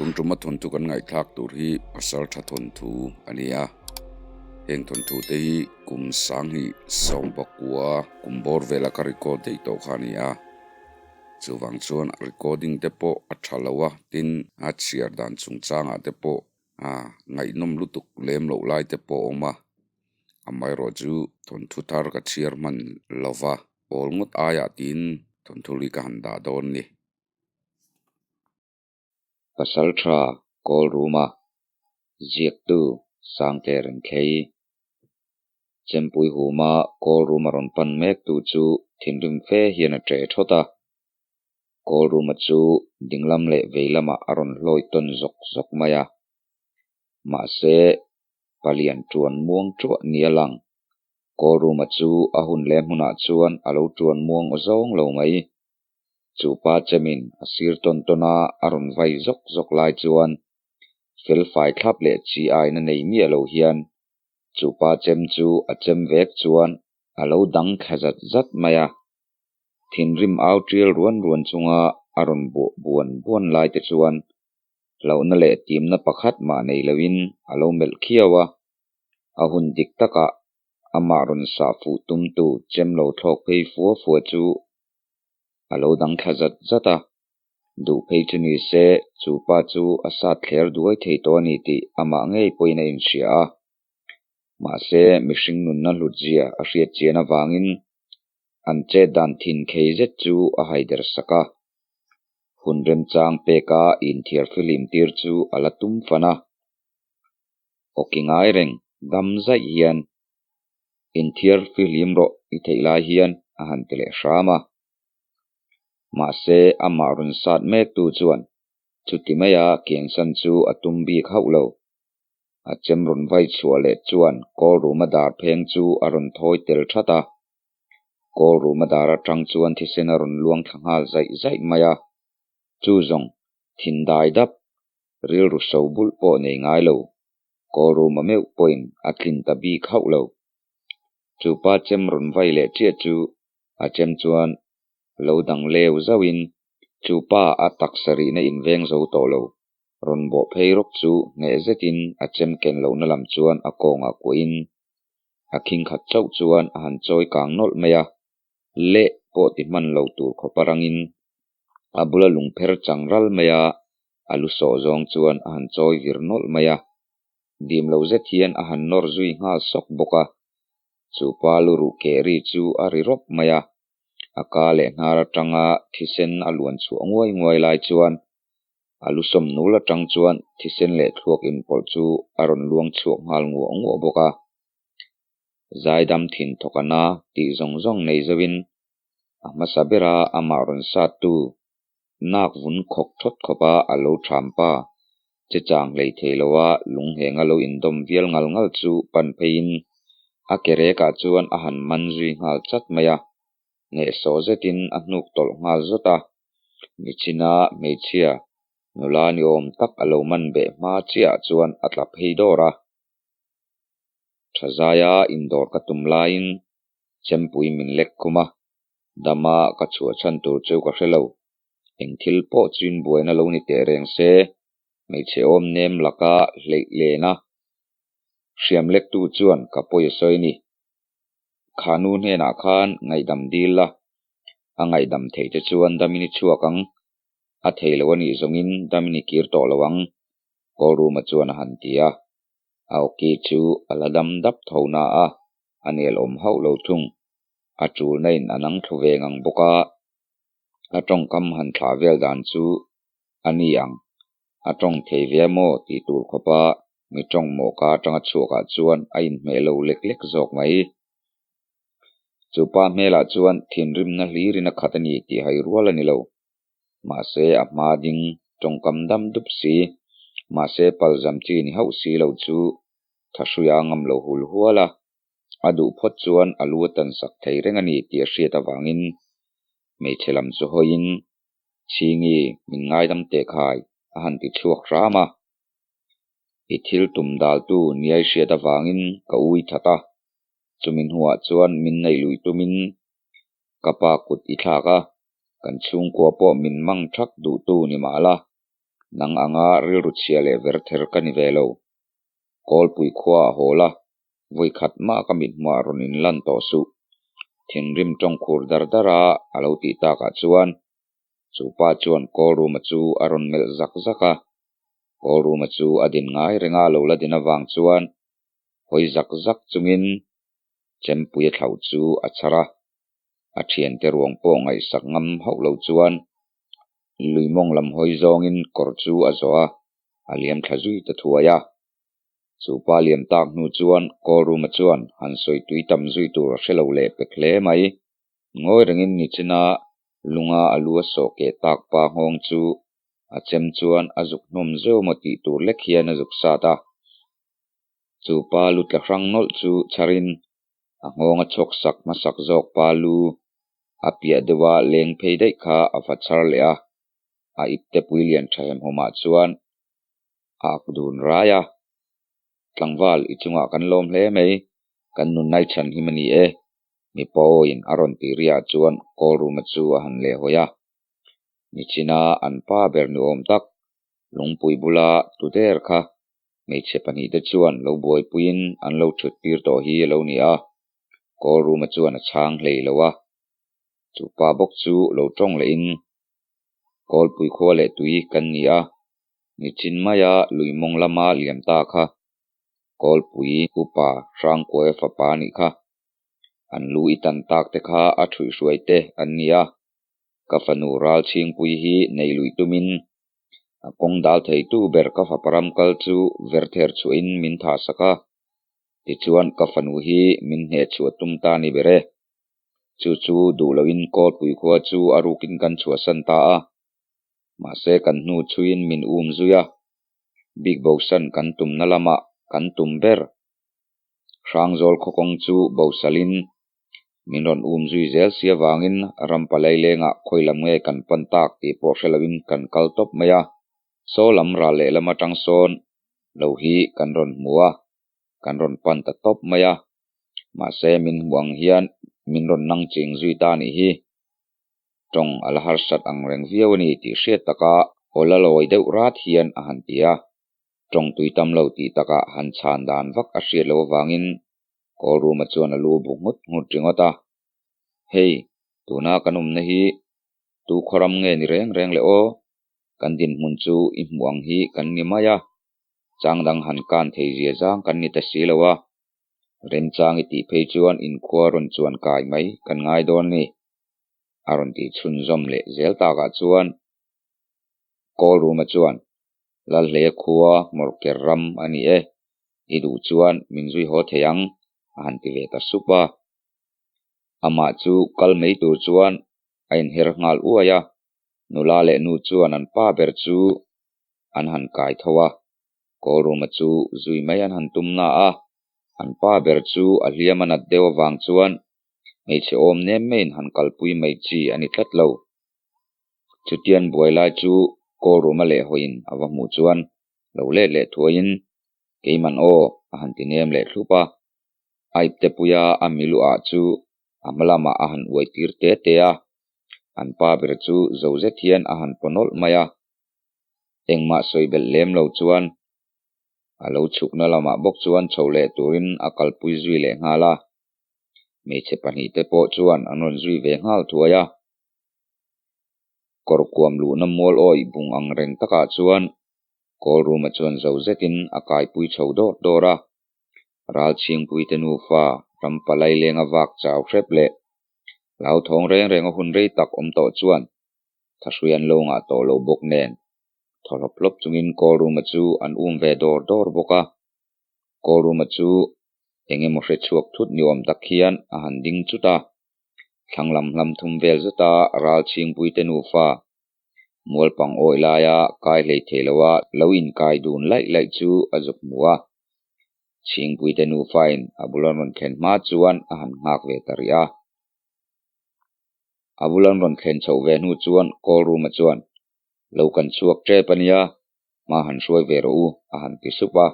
Tun tuma thawnthu kan ngaihthlak tur hi Pasaltha thawnthu a ni a. Heng thawnthu te hi kum sanghnih sawmpakua kum bawr vela ka record daih tawh kha a ni a. Chuvang chuan recording te pawh a tha lo a, tin a chhiar dan chungchangah te pawh a ngaihnawm lutuk lem loh lai te pawh a awm a. Amaherawh chu thawnthu thar ka chhiar hman lova, awl ngawt aiah tiin thawnthu lui ka han dah dawn ni. Pasaltha Kawlruma ziaktu Sangte Rengkhei Chempui huma Kawlruma rawn pan mektu chu thinrim fe hian a ṭe ṭhawt a. Kawlruma chu dinglam leh vei lamah a rawn hlawi tawn zawk zawk mai a. Mahse, palian ṭuan muang ṭuah ni a lang. Kawlruma chu a hun leh hmunah chuan a lo ṭuan muang aw zawng lo mai. Chu pa chemin a sir tawn tawn a a rawn vai zawk zawk lai chuan felfai thlap leh chi aina nei miah lo hian chu pa chem chu a chem vek chuan a lo dang thla zat zat mai a. Thinrim au tial ruan ruan chunga a rawn buah buan buan lai te chuan hlauhna leh timna pakhat mah nei loin a lo melh khiau a. A hun dik takah amah rawn sah fuh tumtu chem lo thlawk phei fua fua chu a lo dang thla zat zat a, duh phei chu ni se chu pa chu a sat thler duai thei tawh a ni tih amah ngei pawhin a inhria a. Mahse, mihring nunna hlutzia a hriat chian avangin an chet dan thin khei zet chu a haider sak a. Hun remchang peka inthiar fihlim tir chu a la tum fan a. Awki ngai reng dam zaih hian inthiar fihlim rawh i theih lai hian a han ti leh hram a. Mahse, amah rawn sat mektu chuan chuti maia kiansan chu a tum bik hauh lo. A chem rawn vai chhuah leh chuan Kawlruma dar pheng chu a rawn thawi tel that a. Kawlruma dar atang chuan thisen a rawn luang thla nghal zaih zaih mai a. Chu zawng thin dai dap, rilru so bulh pawh nei ngai lo. Kawlruma meuh pawhin a tlin ta bik hauh lo. Chu pa chem rawn vai leh chiah chu a chem chuan lo dang leu zauhin chu pa a taksa rihna inveng zo tawh lo. Rawn bawh phei rawk chu hneh zetin a chem ken lohna lam chuan a kawngah kuahin a khing khat chauh chuan a han chawi kang nawlh mai a, leh pawh ti hman lo tur khawpa rangin a bula lungpher chang ral mai a, a lu sawh zawng chuan a han chawi vir nawlh mai a. Dim lo zet hian a han nawr zui nghal sawk bawk a, chu pa lu ruh keh ri chu a ri rawp mai a, a ka leh hnar atanga thisen a luan chhuah nguai nguai lai chuan a lu sawm nul atang chuan thisen leh thluak inpawlh chu a rawn luang chhuak nghal nguah nguah bawk a. Zaidam thin thawk a na tih zawng zawng nei zauhin a hmasa bera amah rawn sattu nak vun khawk thawt khawpa a lo ṭham pa che chang hlei thei loa lunghenga lo indawm vial ngal ngal chu pan pheiin a ke rekah chuan a han man zui nghal chat mai a, hnehsawh zetin a hnuk tawlh nghal zawt a, nichina hmeichhia nula ni awm tak a lo man beh hma chiahah chuan a tla phei dawr a. Tha zaia indawr ka tum laiin chempui min lek khum a, dama ka chhuah chhan tur chu ka hre lo. Eng thil pawh chuin buaina lo ni teh reng se, hmeichhe awm nem laka hleih len a, hriam lektu chuan ka pawi a sawi a ni. Kha nu hnenah khan ngaihdam dil la, a ngaihdam theih te chuan damin i chhuak ang, a thei lo a nih zawngin damin i kir tawh lo ang, Kawlruma chuan a han ti a. A awki chu a la dam dap tho na a, a nelawm hauh lo thung. A ṭulna in a nang thlu ve ngang bawk a, a ṭawngkam han thlah vel dan chu a ni ang. A ṭawng thei ve maw tih tur khawpa mi ṭawng mawhka aṭanga chhuakah chuan a inhmeh lo lek lek zawk mai. Chu pa hmelah chuan thinrimna hlirin a khat a ni tih hai rual a ni lo. Mahse a hma ding tawngkam dam dup si, mahse palzam chi ni hauh si lo chu Thahruia a ngam lo hul hual a, a duh phawt chuan a lu a tan sak thei reng a ni tih a hriat avangin hmeichhe lam chu hawiin Chhingi min ngaidam teh khai a han ti chhuak hram a. I thil tum daltu niai hriat avangin ka ui that a, chumi hnuah chuan min neih luih tumin ka pa kut i thlak a, kan chhungkua pawh min mang thak duhtu ni mah la. Nang anga rilru chhia leh ver ther ka ni ve lo. Kawlpui khua a hawl a, vawi khat mah ka mithmuah rawn inlan tawh suh. Thinrim tawng khur dar dar a a lo tih takah chuan chu pa chuan Kawlruma chu a rawn melh zak zak a. Kawlruma chu a din ngai reng a lo la din avang chuan hawi zak zak chungin Chempui a thlauh chu a chhar a. A thiante ruang pawh ngaihsak ngam hauh lo chuan lui mawng lam hawi zawngin kawr chu a zawh a, a liam thla zui ta thuai a. Chu pa liam tak hnu chuan Kawlruma chuan han sawi tui tam zui tur a hre lo leh pek hle mai. Ngawi rengin nichina lunga a lu a sawh keh tak pa nghawng chu a chem chuan a zuk hnawm zeuh maw tih tur lek hian a zuk sat a. Chu pa lu tla hrang nawlh chu chharin a nghawng a chhawk sak hmasak zawk pa lu a piah deuha leng phei daih kha a va chhar leh a, a ipte pui lian tha hemhawmah chuan a ak dun rai a. Tlangval i chungah kan lawm hle mai, kan nunnai chhan him a ni e, mipa awiin a rawn tih riah chuan Kawlruma chu a han lehhawi a. Nichina an pa ber ni awm tak, lungpui bula tu der kha hmeichhe pahnihte chuan lo buaipuiin an lo thut tir tawh hi a lo ni a, Kawlruma chuan a chhang hlei lo a. Chu pa bawk chu lo tawng lehin, Kawlpui khua leh tui kan ni a, nichin maia lui mawng lama liam ta kha Kawlpui upa Hrangkuaia fapa a nih kha. An lu i tan tak te kha a thuihhruai te an ni a, ka fanu Ralchhingpui hi nei luih tumin a kawng dal theitu ber ka fapa ram kal chu verther chhuahin min thah sak a, tichuan ka fanu hi min hnehchhuah tum ta a ni ber e. Chu chu duh loin Kawlpui khua chu a rukin kan chhuahsan ta a, mahse kan hnu chhuiin min um zui a, bik bosan kan tumna lamah kan tum ber. Hrangzawl khawkawng chu bosalin min rawn um zui zel si avangin rampa lailengah khawi lam nge kan pan tak tih pawh hre loin kan kal tawp mai a, saw lam ral lehlam atang sawn lo hi kan rawn hmu a, kan rawn pan ta tawp mai a, mahse min hmu ang hian min rawn nang ching zui ta a nih hi. Tawng a la harsat ang reng viau a ni tih hriat taka aw la lawi deuh rat hian a han ti a. Tawng tui tam lo tih takah han chhan dan vak a hriat loh avangin Kawlruma chuan a lu bu nghut nghut ringawt a. Hei, tuna kan awmna hi tu khawram nge ni reng reng le aw? Kan dinhmun chu i hmuh ang hi kan ni mai a, chang dang han kan thei zia zang kan ni ta si lo a. Remchang i tih phei chuan inkhua rawn chuan kai mai kan ngai dawn ni. A rawn tih chhunzawm leh zel takah chuan Kawlruma chuan Lalhle khua hmawrhker ram a ni e, i duh chuan min zui haw thei ang, a han ti ve ta sup a. Amah chu kal mai tur chuan a inher nghal uai a, nula leh nu chuan an pa ber chu an han kai tho a, Kawlruma chu zui mai an han tum na a, an pa ber chu a hliam a nat deuh avang chuan hmeichhe awm nem maiin han kalpui mai chi a ni tlat lo. Chutian buai lai chu Kawlruma leh hawiin a va hmuh chuan lo let leh thuaiin keiman aw a han ti nem leh thlup a. A iptepuia a miluah chu a hma lamah a han uai tir te te a, an pa ber chu zo zet hian a han paw nawlh mai a. Engmah sawi belh lem lo chuan a lo chhukna lamah bawk chuan chho leh turin a kalpui zui leh nghal a. Hmeichhe pahnihte pawh chuan an rawn zui ve nghal thuai a. Kawr kuam luhna mual awih bung ang reng takah chuan Kawlruma chuan zo zetin a kaipui chho dawr dawr a. Ralchhingpuite nufa rampa lailenga vak chau hrep leh hlauthawng reng renga hun rei tak awm tawh chuan thahrui an lo ngah tawh lo bawk nen thaw hlawp hlawp chungin Kawlruma chu an um ve dawr dawr bawk a. Kawlruma chu eng emaw hre chhuak thut ni awm tak hian a han ding chut a. Thlang lam hlam thum vel zeta Ralchhingpuite nufa Mualpang awi laia kai hlei thei loa lo inkai dun laih laih chu a zuk hmu a. Chhingpuite nufain a bul an rawn thlen hma chuan a han nghak ve ta rih a. A bul an rawn thlen chhoh ve hnu chuan Kawlruma chuan, Lo kan chhuak tep a nia, hma han hruai ve rawh u, a han ti sup a.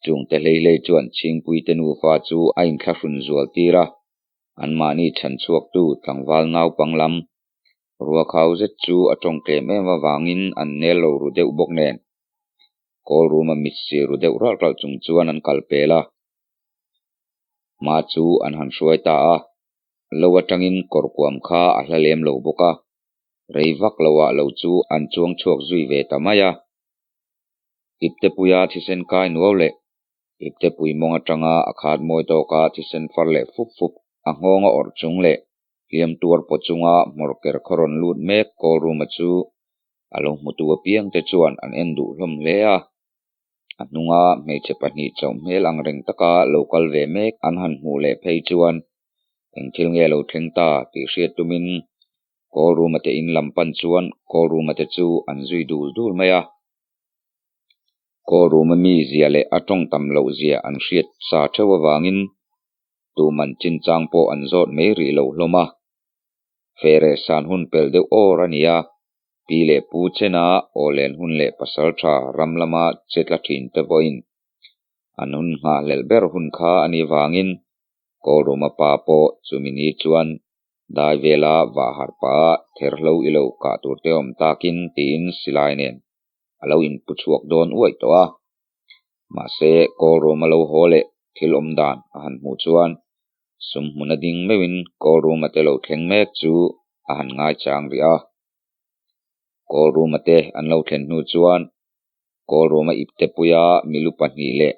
Chungte hlei hlei chuan Chhingpuite nufa chu a inthlahrun zual tir a. Anmahni chhan chhuaktu tlangval naupang lam. Ruakhau zet chu a tawng tlem em avangin an nel lo ru deuh bawk nen. Call room a mit sir ru deuh ralh ralh chung chuan an kal pel a. Hma chu an han hruai ta a, lo atangin kawr kuam kha a hla lem lo bawk a, rei vak loah lo chu an chuang chhuak zui ve ta mai a. Iptepuia thisen kai nuau leh Iptepui mawng atanga a khat mawi tawka thisen far leh fup fup a nghawng a awrh chung leh hliam tuar paw chunga hmawr ker khaw rawn lut mek Kawlruma chu a lo hmutu apiangte chuan an en duh hlawm hle a. A hnunga hmeichhe pahnih chauh hmel ang reng taka lo kal ve mek an han hmuh leh phei chuan eng thil nge lo thleng ta tih hriat tumin Kawlruma te in lam pan chuan Kawlruma te chu an zui dul dul mai a. Kawlruma mi zia leh a tawng tam loh zia an hriat sa theuh avangin tuman chinchang pawh an zawt mai rih lo hlawm a. Feh san hun pel deuh awr a ni a, pi leh pu chena awlen hun leh pasal tha ram lama che tla thin te pawhin an hun nghahhlelh ber hun kha a nih vangin Kawlruma pa pawh chumi ni chuan dai vela vah harh pah a therhlo i lo kah tur te awm takin tiin silai nen a lo inpu chhuak dawn uaih tawh a. Mahse, Kawlruma lo haw leh thil awm dan a han hmuh chuan sum hmun a ding meuhin Kawlruma te lo thleng mek chu a han ngaichang rih a. Kawlruma te an lo thlen hnu chuan Kawlruma iptepuia milu pahnih leh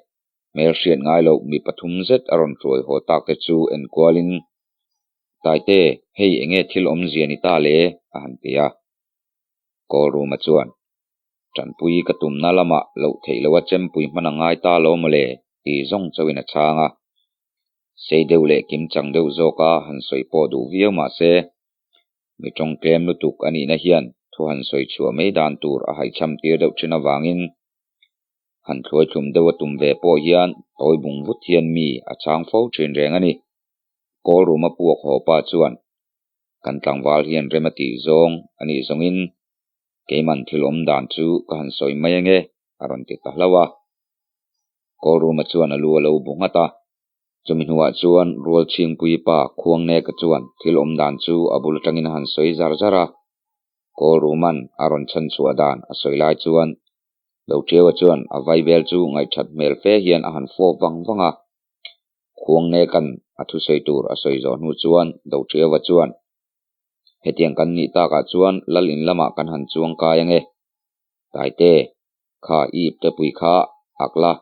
hmelhriat ngai loh mi pathum zet a rawn hruai haw tak te chu enkualin, Taite, hei enge thil awmzia ni ta le? a han ti a. Kawlruma chuan, Tanpui ka tumna lamah loh theih loha chempui hman a ngai ta lo mawle tih zawng chauhin a chhang a. Sei deuh leh kim chang deuh zawka han sawi pawh duh viau mah se, mi tawng tlem lutuk a nihna hian thu han sawi chhuah mai dan tur a haihchham tir deuh thin avangin han thluai thlum deuh a tum ve pawh hian tawi bung vut hian mi a chhang fo thin reng a ni. Kawlruma puak haw pa chuan kan tlangval hian rem a tih zawng a nih zawngin Keiman thil awm dan chu ka han sawi mai ange, a rawn ti ta hlauh a. Kawlruma chuan a lu a lo bu nghat a. Chumi hnuah chuan Rualchhingpui pa Khuangneka chuan thil awm dan chu a bul atangin a han sawi zar zar a. Kawlruma'n a rawn chhan chhuah dan a sawi lai chuan Doṭhiaua chuan a vaibel chu ngaihthat hmel fe hian a han fawp vang vang a. Khuangneka'n a thusawi tur a sawi zawh hnu chuan Doṭhiaua chuan Hetiang kan nih takah chuan lal in lamah kan han chuang kai ange. Taite, kha i iptepui kha ak la,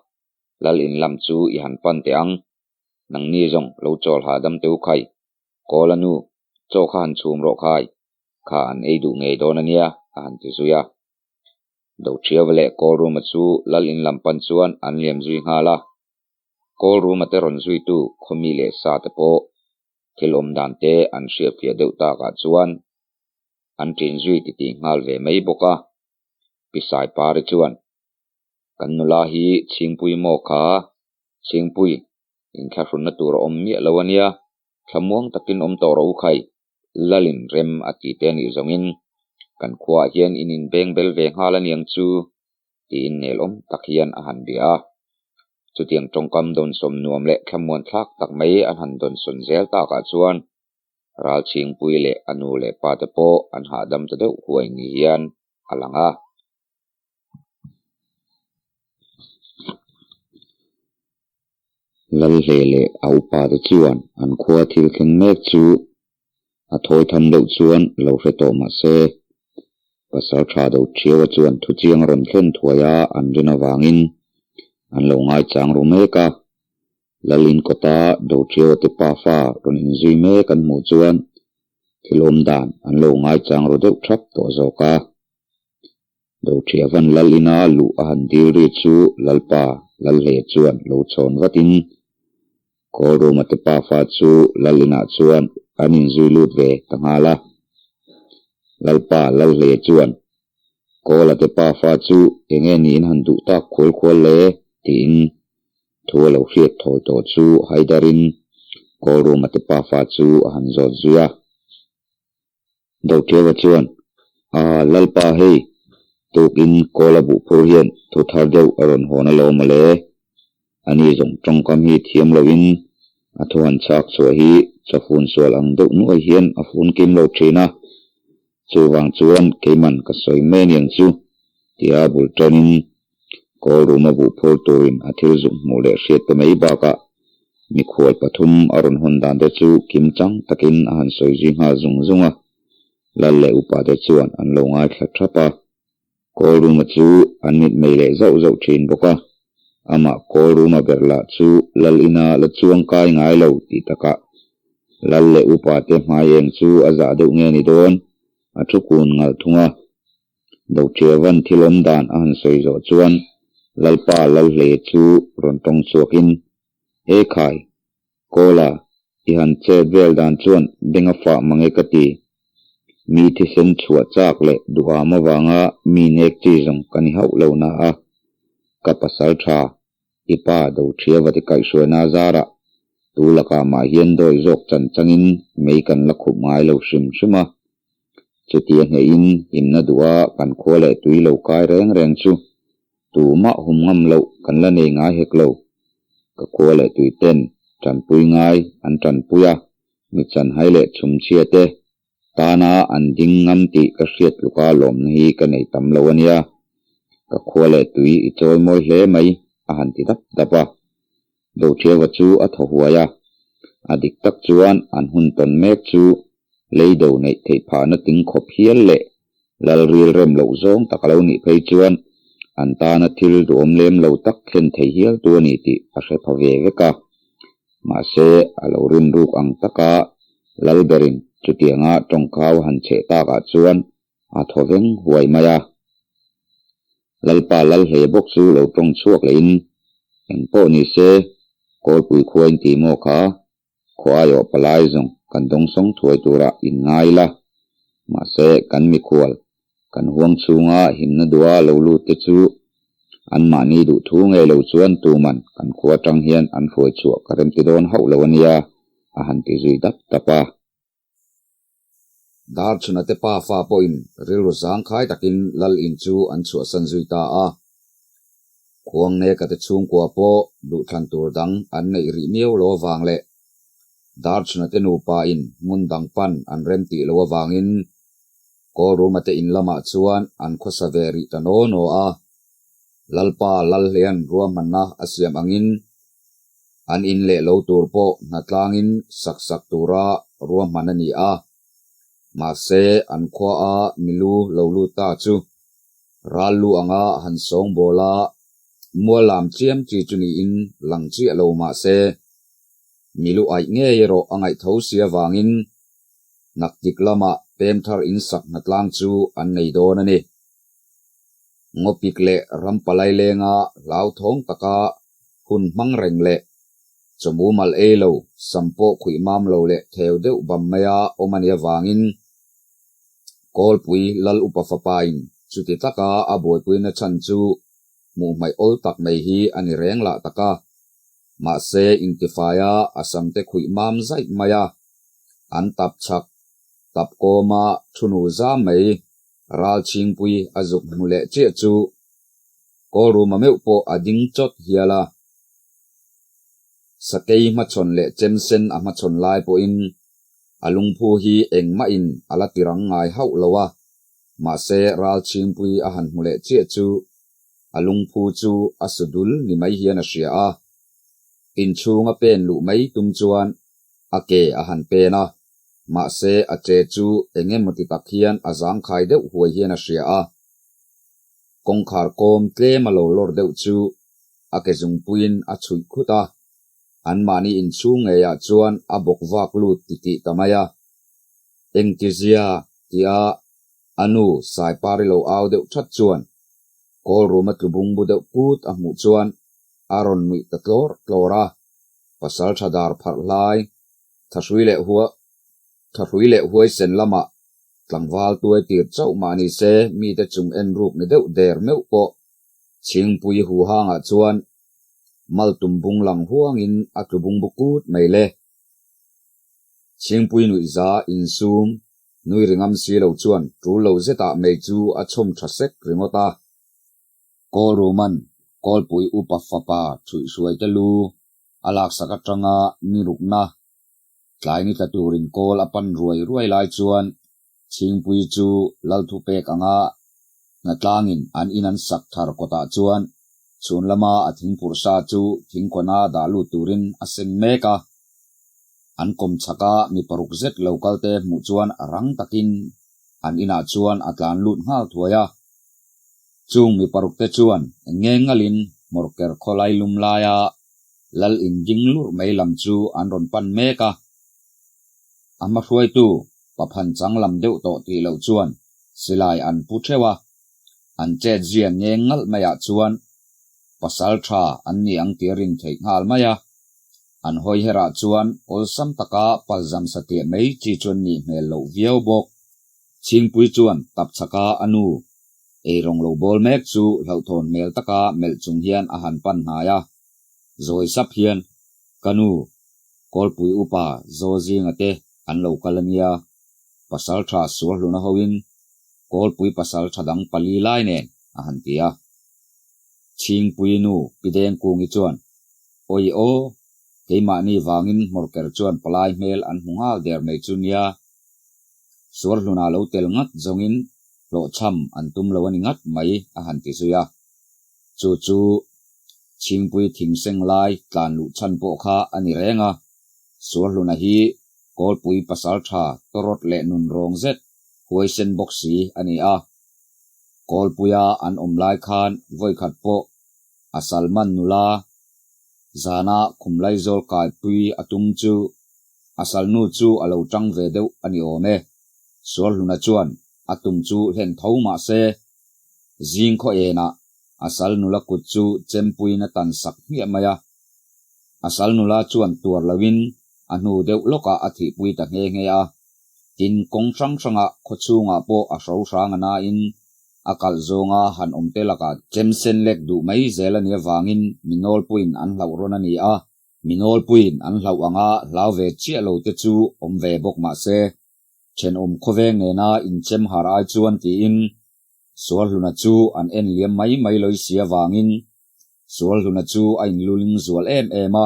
lal in lam chu i han pan teh ang. Nangni zawng lo chawl hahdam teh u khai. Kawl a nu, chaw kha han chhum rawh khai, kha an ei duh ngei dawn a nia, a han ti zui a. Doṭhiava leh Kawlruma chu lal in lam pan chuan an liam zui nghal a. Kawlruma te rawn zuitu khawmi leh sa te pawh Thil awm dan te an hriatfiah deuh takah chuan an ṭin zui titih nghal ve mai bawk a. Pi Saipari chuan, Kan nula hi Chhingpui maw kha? Chhingpui, inthlahrunna tur a awm miah lo a nia, thlamuang takin awm tawh rawh u khai, Lalin rem a ti te anih zawngin kan khuaah hian in inbeng bel ve nghal a niang chu, tiin nelawm tak hian a han bia a. Chutiang tawngkam dawnsawm nuam leh thlamuan thlak tak mai an han dawnsawn zel takah chuan Ralchhingpui leh a nu leh pa te pawh an hahdam ta deuh huai ni hian a lang a. Lalhle leh a upa te chuan an khua thil thleng mek chu a thawi tham deuh chuan lo hre tawh mah se, pasal tha deuh thiaua chuan thuchiang a rawn thlen thuai a an rin avangin an lo ngaichang ru mek a. Lalin kawta Dothiaua te pafa rawn inzui mek an hmuh chuan thil awm dan an lo ngaichang ru deuh thap tawh zawk a. Dothiavan lal ina luh a han dil ri chu Lalpa Lalhle chuan lo chhawn vatin Kawlruma te pafa chu lal inah chuan an inzui lut ve ta nghal a. Lalpa Lalhle chuan Kawla te pafa chu enge niin han duh tak khual khual le tiin thu a lo hriat thawi tawh chu haidarin Kawlruma te pafa chu a han zawt zui a. Doṭhiava chuan, A, Lalpa hei, tukin Kawla buhphur hian thu thar deuh a rawn hawn alawm mawle. Ani zawng tawngkam hi thiam loin a thu han chhak chhuah hi chawfun sual ang deuh nuai hian a fun kim lo thin a. Chuvang chuan keiman ka sawi mai aniang chu tia bul tanin call room a buh phur turin a thil zuk hmuh leh hriat te mai bakah mikhual pathum a rawn hawn dan te chu kim chang takin a han sawi zui nghal zung zung a, lal leh upa te chuan an lo ngaithla thap a. Call room a chu an mitmei leh zauh zauh thin bawk a, amah call room a ber lah chu lal ina la chuang kai ngai lo tih takah lal leh upa te hmai eng chu a zah deuh nge ni dawn a thu kun ngalh thung a. Doṭhiavan thil awm dan a han sawi zawh chuan Lalpa Lalhleia chu rawn tawng chhuakin, E khai, Kawla, i han chet vel dan chuan beng a fah mang e ka ti. Mi thisen chhuah chak leh duham avanga mi nek chi zawng ka ni hauh lo na a, ka pasal tha, i pa Doṭhiava ti kaihhruaina zarah tu lakah mah hian dawi zawk chan changin mei kan la khup ngai lo hrim hrim a. Chutia hnehin himna duha kan khua leh tui lo kai reng reng chu tumah hum ngam loh kan la nei ngai hek lo. Ka khua leh tui ten tanpui ngai an tanpui a, mi chanhai leh chhumchhia te tana an ding ngam tih ka hriat tluka lawmna hi ka nei tam lo a nia. Ka khua leh tui i chawi mawi hle mai a han ti dap dap a. Doṭhiava chu a thaw huai a, a dik tak chuan an hun tawn mek chu Leido neih theih phahna ting khawp hial leh lalril rem loh zawng tak a lo nih phei chuan an tana thil duhawm lem lo tak thlen thei hial tu a ni tih a hre pha ve vek a. Mahse, a lo rinruk ang taka Lalberin chutianga tawngkau a han cheh takah chuan a thaw veng huai mai a. Lalpa Lalhle bawk chu lo tawng chhuak lehin, Engpawh ni se, Kawlpui khua in ti maw kha? Khuaiawh palai zawng kan dawngsawng thuai turah in ngai la. Mahse, kan mikhual, kan huang chhunga himna duha lo lut te chu anmahni duh thu ngei lo chuan tuman kan khua atang hian an hruai chhuah ka remti dawn hauh lo a nia, a han ti zui dap dap a. Darchhuna te pafa pawhin rilru zangkhai takin Lal in chu an chhuahsan zui ta a. Khuangneka te chhungkua pawh duhthlan tur dang an neih rih miau lo avang leh Darchhuna te nupa in hmun dang pan an rem tih lo avangin Kawlruma te in lamah chuan an khawsa ve rih ta naw naw a. Lalpa Lalhlean ruahmanna a siam angin An in leh lo tur pawh hnatlangin sak sak tura ruahman a ni a, mahse an khuaa milu lo lut ta chu ral lu anga han sawng bawl a, mual lam chiam chi chu niin lang chiah lo mahse milu aih ngei erawh a ngaih tho si avangin naktik lamah pem thar in sak hnatlang chu an nei dawn a ni. Ngawpik leh rampalai lenga hlauthawng taka hun hmang reng leh chawmu mal ei lo, sam pawh khuih mam lo leh theu deuh bam maia awm a nih avangin Kawlpui Lal Upa fapain chuti taka a buaipuina chhan chu hmuh hmaih awl tak mai hi a ni reng lah tak a. Mahse intifaia a samte khuih mam zaih mai a, an tap chhak tap kawma thu nu zam mai Ralchhingpui a zuk hmu leh chiah chu Kawlruma meuh pawh a ding chawt hial a. Sakei hmachhawn leh chemsen a hmachhawn lai pawhin a lungphu hi engmahin a la tirang ngai hauh lo a, mahse Ralchhingpui a han hmu leh chiah chu a lungphu chu a su dul ni mai hian a hria a. Inchhunga pen luh mai tum chuan a ke a han pen a, mahse a che chu eng emaw ti tak hian a zangkhai deuh huai hian a hria a. Kawngkhar kawm tlem a lo lawr deuh chu a ke zungpuiin a chhuih khut a, anmahni inchhung ngeiah chuan a bawk vak lut titih ta mai a. Engtizia? tia a nu Saipari lo au deuh that chuan call room a tlu bungbu deuh kut a hmuh chuan a rawn nuih ta tlawr tlawr a, pasal tha dar pharh hlai thahrui leh hua thahrui leh huaisen lamah Tlangval tuai tir chauh mah ni se mite chung en ruk ni deuh der meuh pawh Chhingpui huhangah chuan maltum bung lang huangin a tlu bung bu kut mai le. Chhingpui nuihza insum nui ringam si lo chuan tul lo zetah mei chu a chhawm tha sek ringawt a. Kawlruman Kawlpui upa fapa thuihhruaite lu a laksak atanga ni rukna Tlai ni tla turin kawl a pan ruai ruai lai chuan Chhingpui chu lal thupek anga hnatlangin an in an sak thar kawtah chuan chhun lama a thingphurh sa chu thingkawna dah lut turin a seng mek a. An kawm chhaka mi paruk zet lo kalte hmuh chuan rang takin an inah chuan a tlan lut nghal thuai a. Chung mi parukte chuan nge ngalin hmawrker khawlai lum laia lal in ding lurh mai lam chu an rawn pan mek a. A hmahruaitu paphan chang lam deuh tawh tih loh chuan silai an pu theuh a, an chet zia nge ngalh maiah chuan pasal tha an ni ang tih a rin theih nghal mai a. An hawi herah chuan awlsam taka palzam satliah mai chi chuan nih hmel loh viau bawk. Chhingpui chuan tapchhaka a nu eirawng lo bawl mek chu hlauhthawn hmel taka melh chung hian a han pan hnai a. Zawi sap hian, Ka nu, Kawlpui upa Zaw zinga te an lo kal a nia. Pasal tha sual hluna hoin Kawlpui pasal tha dang pali lai nen a han ti a. Chhingpui nu Pi Dengkungi chuan, Awi aw, keimahni vangin hmawrker chuan palai hmel an hmu nghal der mai chu nia. Sual hluna lo tel ngat zawngin hlawhchham an tum lo a ni ngat mai a han ti zui a. Chu chu Chhingpui thingseng lai tlan luh chhan pawh kha a ni reng a, Sualhluna hi Kawlpui pasal tha tawrawt leh nun rawng zet huaisen bawk si a ni a. Kawlpuia an awm lai khan vawikhat pawh a Salman nula zana khumlaizawl kaipui a tum chu a salnu chu a lo tang ve deuh a ni awm e. Sualhluna chuan a tum chu hlen tho mah se zing khaw enah A sal nula kut chu chempuiin a tan sak hmiah mai a. A sal nula chuan tuar loin a hnu deuh lawkah a thihpui ta nghe nghe a. Tin, kawng hrang hrangah khaw chhungah pawh a hro hrang a nain a kalh zawnga han awm te lakah chem sen lek duh mai zel a nih avangin mi nawlpuiin an hlauh rawn a ni a. Mi nawlpuiin an hlauh anga hlau ve chiah lo te chu awm ve bawk mah se, thenawm khawveng nena inchem har ai chuan tiin Sualhluna chu an en liam mai mai loi si avangin Sualhluna chu a inluling zual em em a,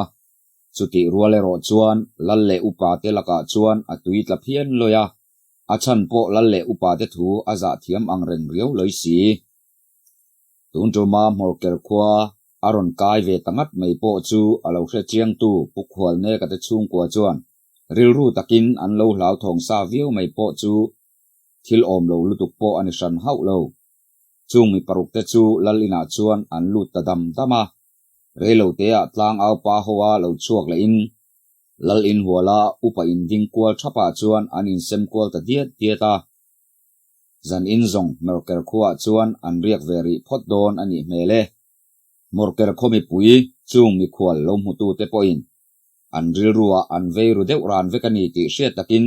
chutih rual erawh chuan lal leh upa te lakah chuan a tui tla phian loi a, a chhan pawh lal leh upa te thu a zah thiam ang reng riau loi si. Tun tuma Hmawrker khua a rawn kai ve ta ngat mai pawh chu a lo hre chiangtu Pu Khualneka te chhungkua chuan rilru takin an lo hlauthawng sa viau mai pawh chu Thil awm lo lutuk pawh a ni hran hauh lo. Chung mi paruk te chu lal inah chuan an lut ta dam dam a. Reilo teah tlang au pa hoa lo chhuak leh in lal in huala upa in ding kual thapah chuan an insem kual ta diat diat a. Zan in zawng Hmawrker khuaah chuan an riak ve rih phawt dawn a nih hmel e. Hmawrker khaw mipui chung mikhual lo hmutute pawhin an rilruah an vei ru deuh ran vek a ni tih hriat takin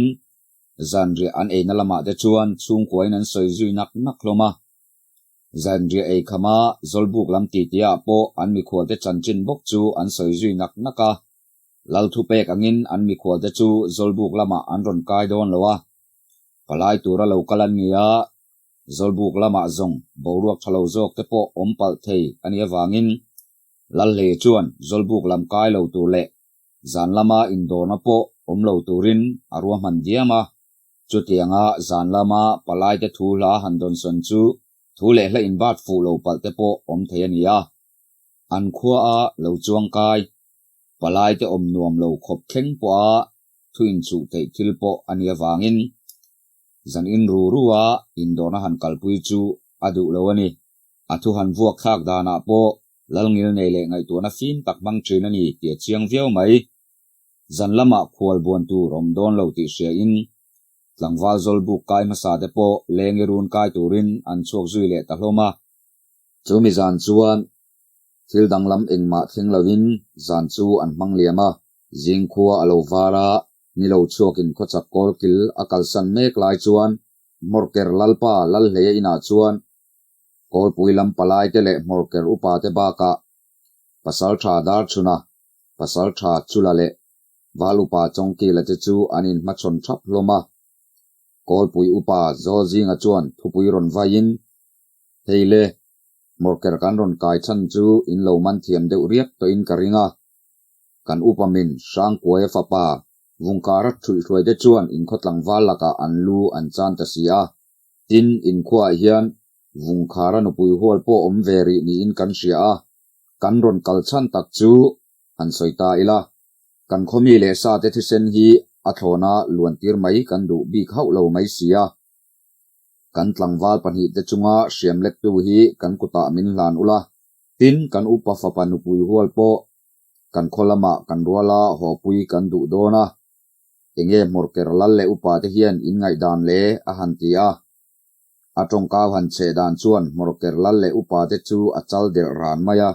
Zanriah an eina lamah te chuan chhungkuain an sawi zui nak nak hlawm a. Zanriah ei khama Zawlbuk lam titiah pawh an mikhualte chanchin bawk chu an sawi zui nak nak a. Lal thupek angin an mikhualte chu Zawlbuk lamah an rawn kai dawn lo a. Palai tura lo kal an ni a, Zawlbuk lamah zawng boruak tha lo zawk te pawh awm palh thei a nih avangin Lalhle chuan Zawlbuk lam kai lo tur leh Zan lama indawrna pawh awm lo turin a ruahman diam a, chutianga zan lama palaite thu hla han dawnsawn chu thu leh hla inbat fuh lo palh te pawh awm thei a ni a. An khuaa lo chuangkai palaite awm nuam lo khawp thleng pawha thu inchuh theih thil pawh a nih avangin zan in ru rua indawrna han kalpui chu a duh lo a ni. A thu han vuak thlak danah pawh Lalngil nei leh ngaihtuahna fim tak hmang thin a ni tih a chiang viau mai. Zan lamah khual buan tur awm dawn lo tih hria in tlangval zawlbuk kai hmasa te pawh lengi run kai turin an chhuak zui leh ta hlawm a. Chumi zan chuan thil danglam engmah thleng lovin zan chu an hmang liam a. Zingkhua a lo var a, ni lo chhuakin khawchak kawlkil a kalsan mek lai chuan Hmawrker Lalpa Lalhleia inah chuan Kawlpui lam palaite leh hmawrker upate bakah Pasaltha Darchhuna, Pasaltha Chula leh Val Upa Chawngkila te chu an inhmachhawn thap hlawm a. Kawlpui Upa Zawlzinga chuan thupui rawn vaiin, Hei le, hmawrker kan rawn kai chhan chu in lo man thiam deuh riak tawhin ka ring a. Kan upa min Hrangkuaia fapa. Vungkara ṭhuihhruaite chuan inkhaw tlangval lakah an lu an chan ta si a. Tin, inkhuaah hian Vungkhara nupui hual pawh awm ve rih niin kan hria a, kan rawn kal chhan tak chu han sawi ta ila. Kan khawmi leh sate thisen hi a thlawna luantir mai kan duh bik hauh lo mai si a. Kan tlangval pahnihte chunga hriam lektu hi kan kutah min hlan ula, tin kan upa fapa nupui hual pawh kan khaw lamah kan ruala hawpui kan duh dawn a, enge hmawrker lal leh upate hian in ngaihdan le a han ti a. A tawngkau han cheh dan chuan hmawrker lal leh upate chu a chal delh ran mai a.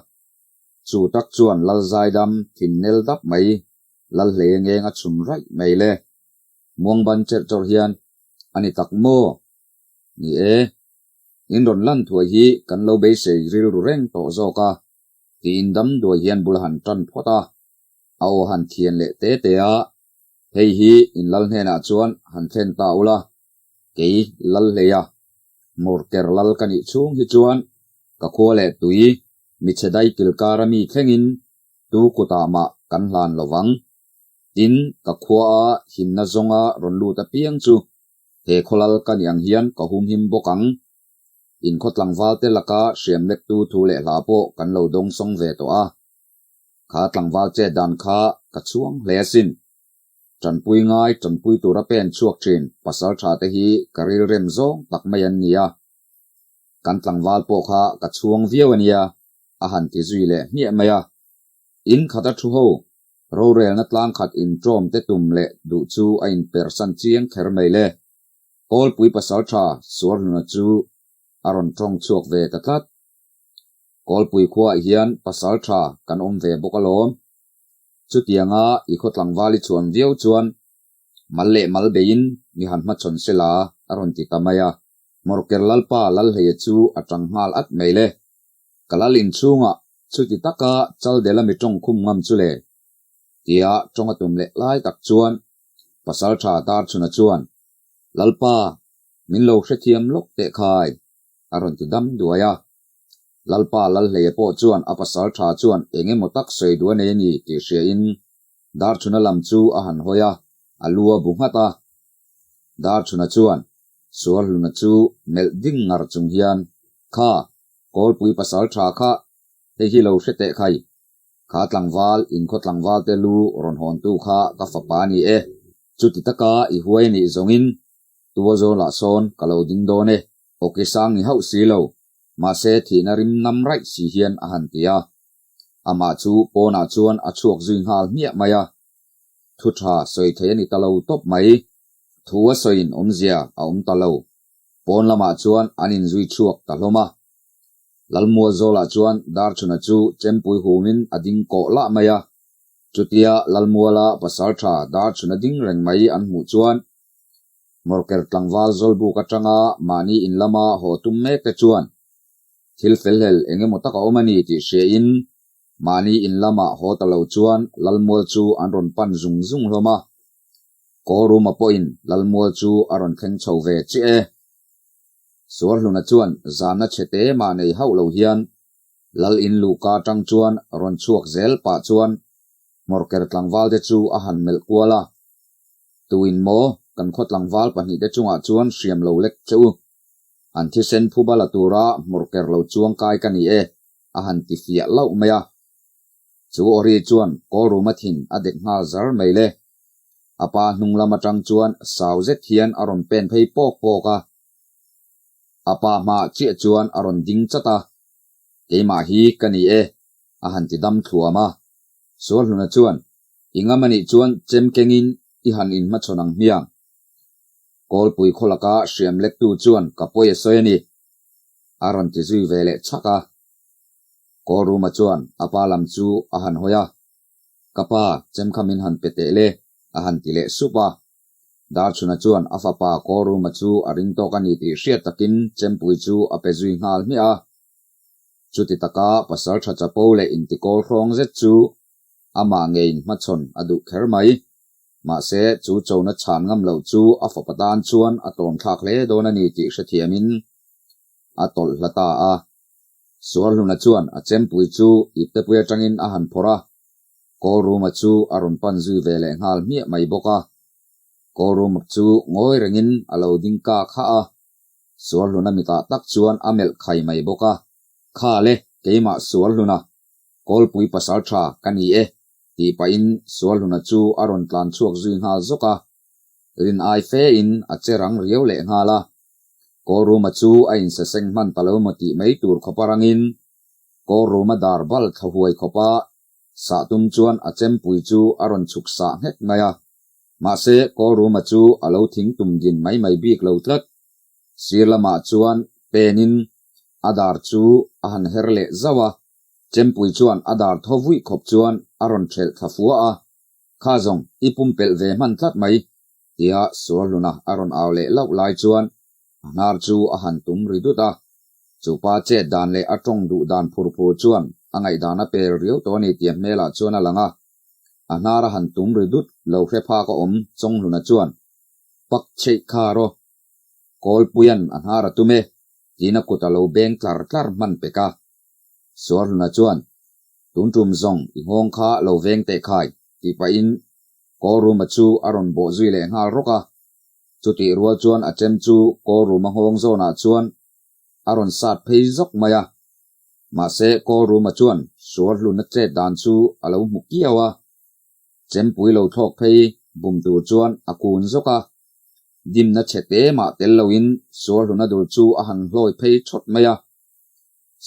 Chu tak chuan lal zaidam thin nel dap mai, lal hlei ngeng a chhun raih mai le. Muang ban cherh chawrh hian, A ni tak maw? Ni e, in rawn lan thuai hi kan lo beisei rilru reng tawh zawk a, tiin dam duai hian bul han tan phawt a, a aw han thian leh te te a, Hei hi in lal hnenah chuan han thlen ta ula, kei lal hleia Mawrker lal ka nih chhung hi chuan ka khua leh tui michhe dai kilkar ami thlengin tu kutah mah kan hlan lo vang. Tin, ka khuaa himna zawnga rawn lut apiang chu he khawlal ka nih ang hian ka humhim bawk ang. In khaw tlangvalte laka hriam lektu thu leh hla pawh kan lo dawngsawng ve tawh a. Kha tlangval chet dan kha ka chhuang hle asin. Tanpui ngai tanpui tura pen chhuak thin pasal tha te hi ka rilrem zawng tak mai an nia. Kan tlangval pawh kha ka chhuang viau ania a han ti zui leh hmiah mai a. In khata thu ho rorelna tlang khat intawm te tum leh duh chu a inpersan chiang kher mai le. Kawlpui pasal tha Suarhluna chu a rawn tawng chhuak ve ta tlat. Kawlpui khuaah hian pasal tha kan awm ve bawk alawm. Chutianga i khaw tlangval i chhuan viau chuan mal leh mal beiin mi han hmachhawn se la a rawn ti ta mai a. Hmawrker Lalpa Lalhleia chu a tang nghal at mai le. Ka lal inchhungah chuti taka Chaldela mi tawng khum ngam chu le? Tia tawng a tum leh lai tak chuan Pasaltha Darchhuna chuan, Lalpa, min lo hrethiam lawk teh khai, a rawn ti dam duai a. Lalpa Lalhleia pawh chuan a pasaltha chuan eng emaw tak sawi duh a nei a ni tih hriain Darchhuna lam chu a han hawi a, a lu a bu nghat a. Darchhuna chuan Sualhluna chu melh ding ngar chung hian, Kha, Kawlpui pasaltha kha, hei hi lo hre teh khai. Kha tlangval, inkhaw tlangval te lu rawn hawntu kha ka fapa a ni e. Chuti taka i huai a nih zawngin tua zawlah sawn ka lo ding dawn e. Awki sang ni hauh si lo, mahse thihna rim nam raih si hian a han ti a. Amah chu pawnah chuan a chhuak zui nghal hmiah mai a. Thu tha sawi thei a ni ta lo tawp mai. Thu a sawiin awmzia a awm ta lo. Pawn lamah chuan an inzui chhuak ta hlawm a. Lalmual zawlah chuan Darchhuna chu chempui humin a ding kawh lah mai a. Chutia Lalmuala pasaltha Darchhuna ding reng mai an hmuh chuan Hmawrker tlangval Zawlbuk atanga mahni in lama haw tum mek te chuan thil felhlel eng emaw tak a awm a ni tih hriain mahni in lama haw ta lo chuan Lalmual chu an rawn pan zung zung hlawm a. Kawlruma pawhin Lalmual chu a rawn thleng chho ve chiah e. Suarhluna chuan zanna chhe te mah nei hauh lo hian Lal in luhka atang chuan rawn chhuak zel pah chuan Hmawrker tlangval te chu a han melh kual a. Tuin maw kan khaw tlangval pahnihte chungah chuan hriam lo lek che u. An thisen phuba la tura hmawrker lo chuang kai ka ni e, a han ti fiah lauh mai a. Chu Ori chuan Kawlruma thin a dek nghal zar mai le. A pa hnung lam atang chuan sau zet hian a rawn pen phei pawk pawk a. A pa hmaah chiah chuan a rawn ding chat a, Keimah hi ka ni e, a han ti dam thluam a. Sualhluna chuan, I ngam anih chuan chem kengin i han inhmachhawn ang hmiang. Kawlpui khaw laka hriam lektu chuan ka pawi a sawi a ni, a rawn ti zui ve leh chhak a. Kawlruma chuan a pa lam chu a han hawi a, Ka pa, chem kha min han pe teh le, a han ti leh sup a. Darchhuna chuan a fapa Kawlruma chu a ring tawk a ni tih hriat takin chempui chu a pe zui nghal hmiah a. Chuti taka pasaltha chapo leh intikawl hrawng zet chu amah ngeiin hmachhawn a duh kher mai. Mahse, chu chona chhan ngam loh chu a fapa tan chuan a tawnthlak hle dawn a ni tih hrethiamin a tawlh hla ta a. Sualhluna chuan a chempui chu iptepui atangin a han phawrh a. Kawlruma chu a rawn pan zui ve leh nghal hmiah mai bawk a. Kawlruma chu ngawi rengin a lo ding kak hah a, Sualhluna mitah tak chuan a melh khai mai bawk a. Kha le, keimah Sualhluna, Kawlpui pasal tha ka ni e, tih pahin Sualhluna chu a rawn tlan chhuak zui nghal zawk a. Rin ai fe in a che rang riau leh nghal a. Kawlruma chu a insaseng hman ta lo maw tih mai tur khawpa rangin Kawlruma dar bal thla huai khawpa sah tum chuan a chempui chu a rawn chhuk sah nghek mai a. Mahse, Kawlruma chu a lo thing tum din mai mai bik lo tlat. Sir lamah chuan penin a dar chu a han her leh zauh a, chempui chuan a dar thaw vuih khawp chuan a rawn thelh thla fua a. Kha zawng, i pumpelh ve hman tlat mai, tia Sualhluna a rawn au leh lauh lai chuan a hnar chu a han tum ri dut a. Chupa chet dan leh a tawng duh dan phur phur chuan a ngaihdan a pel riau tawh a ni tih a hmelah chuan a lang a. A hnar a han tum ri dut lo hre phak a awm Chawnghluna chuan, Pak chheih kha rawh. Kawlpuia'n a hnar a tum e, tiin a kut a lo beng tlar tlar hman pek a. Sualhluna chuan, Tun tum zawng i nghawng kha lo veng teh khai, tih pahin Kawlruma chu a rawn bawh zui leh nghal rawk a. Chutih rual chuan a chem chu Kawlruma nghawng zawnah chuan a rawn sat phei zawk mai a. Mahse Kawlruma chuan Sualhluna chet dan chu a lo hmu kiau a. Chempui lo thlawk phei bum tur chuan a kun zawk a. Dimna chhe te mah tel loin Sualhluna dul chu a han hlawi phei thawt mai a.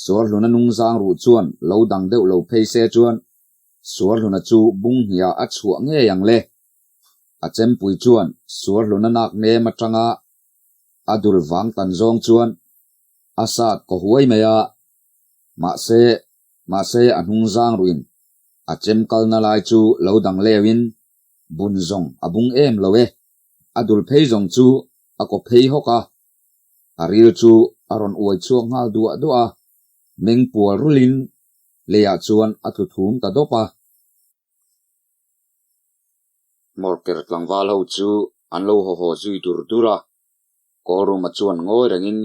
Sualhluna nungzang ruh chuan lo dang deuh lo phei se chuan Sualhluna chu bung hniah a chhuah ngei ang le. A chempui chuan Sualhluna nak nem atanga a dul vang tan zawng chuan a sat kaw huai mai a. Mahse, mahse a hnungzang ruhin a chem kalna lai chu lo dang leuhin bun zawng a bung em lo e. A dul phei zawng chu a kaw phei hawk a. A ril chu a rawn uai chhuak nghal duah duah a, meng pual rulhin leiah chuan a tlu thum ta dawp a. Hmawrker tlangval ho chu an lo haw haw zui dur dur a, Kawlruma chuan ngawi rengin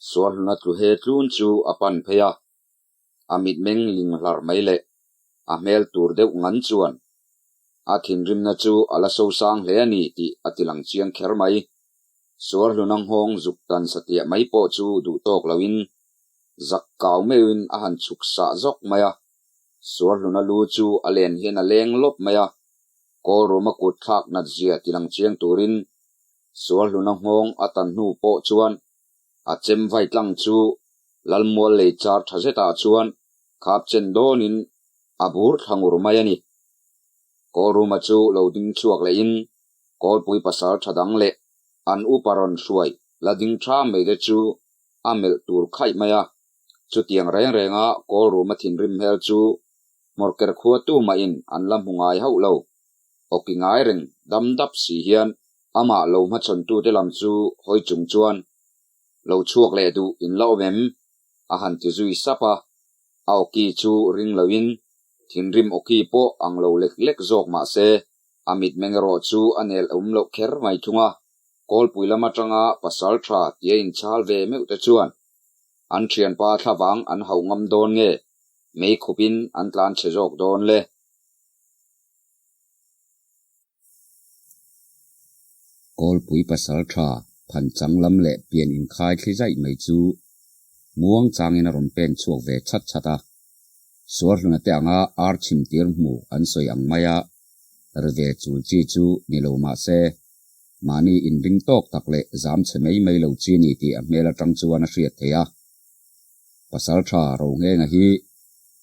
Sualhluna tlu he tlun chu a pan phei a, a mitmeng ling hlar mai leh a hmel tur deuh ngan chuan a thinrimna chu a la sosang hle a ni tih a tilang chiang kher mai. Sualhluna nghawng zuk tan satliah mai pawh chu duh tawk loin zak kau meuhin a han chhuk sah zawk mai a. Sualhluna lu chu a len hian a leng lawp mai a, Kawlruma kut thlak nat zia tilang chiang turin Sualhluna nghawng a tan hnu pawh chuan a chem vai tlang chu Lalmual lei char tha zetah chuan khap chen dawnin a bur thla ngur mai a ni. Kawlruma chu lo ding chhuak lehin Kawlpui pasal tha dang leh an upa rawn hruai la ding tha mai te chu a melh tur khaih mai a. Chutiang reng renga Kawlruma thinrim hmel chu Hmawrker khua tu mahin an la hmu ngai hauh lo. Awki ngai reng dam dap si hian amah lo hmachhawntute lam chu hawi chung chuan lo chhuak leh duh in la awm em? a han ti zui sap a, a awki chu ring loin thinrim awki pawh ang lo lek lek zawk mah se a mitmeng erawh chu a nel awm loh kher mai thung a, Kawlpui lam atanga pasal tha tia inchhal ve meuh te chuan an thianpa thlavang an hauh ngam dawn nge mei khupin an tlan chhe zawk dawn le? Kawlpui pasal tha phan chang lam leh pian inkhai thli zaih mai chu muang changin a rawn pen chhuak ve chhat chhat a. Suarhluna te anga ar chhim tir hmu an sawi ang maia ri ve chul chi chu ni lo mah se, mahni inring tawk tak leh zam chhe mai mai lo chi ni tih a hmel atang chuan a hriat theih a. Pasal tha Rohngenga hi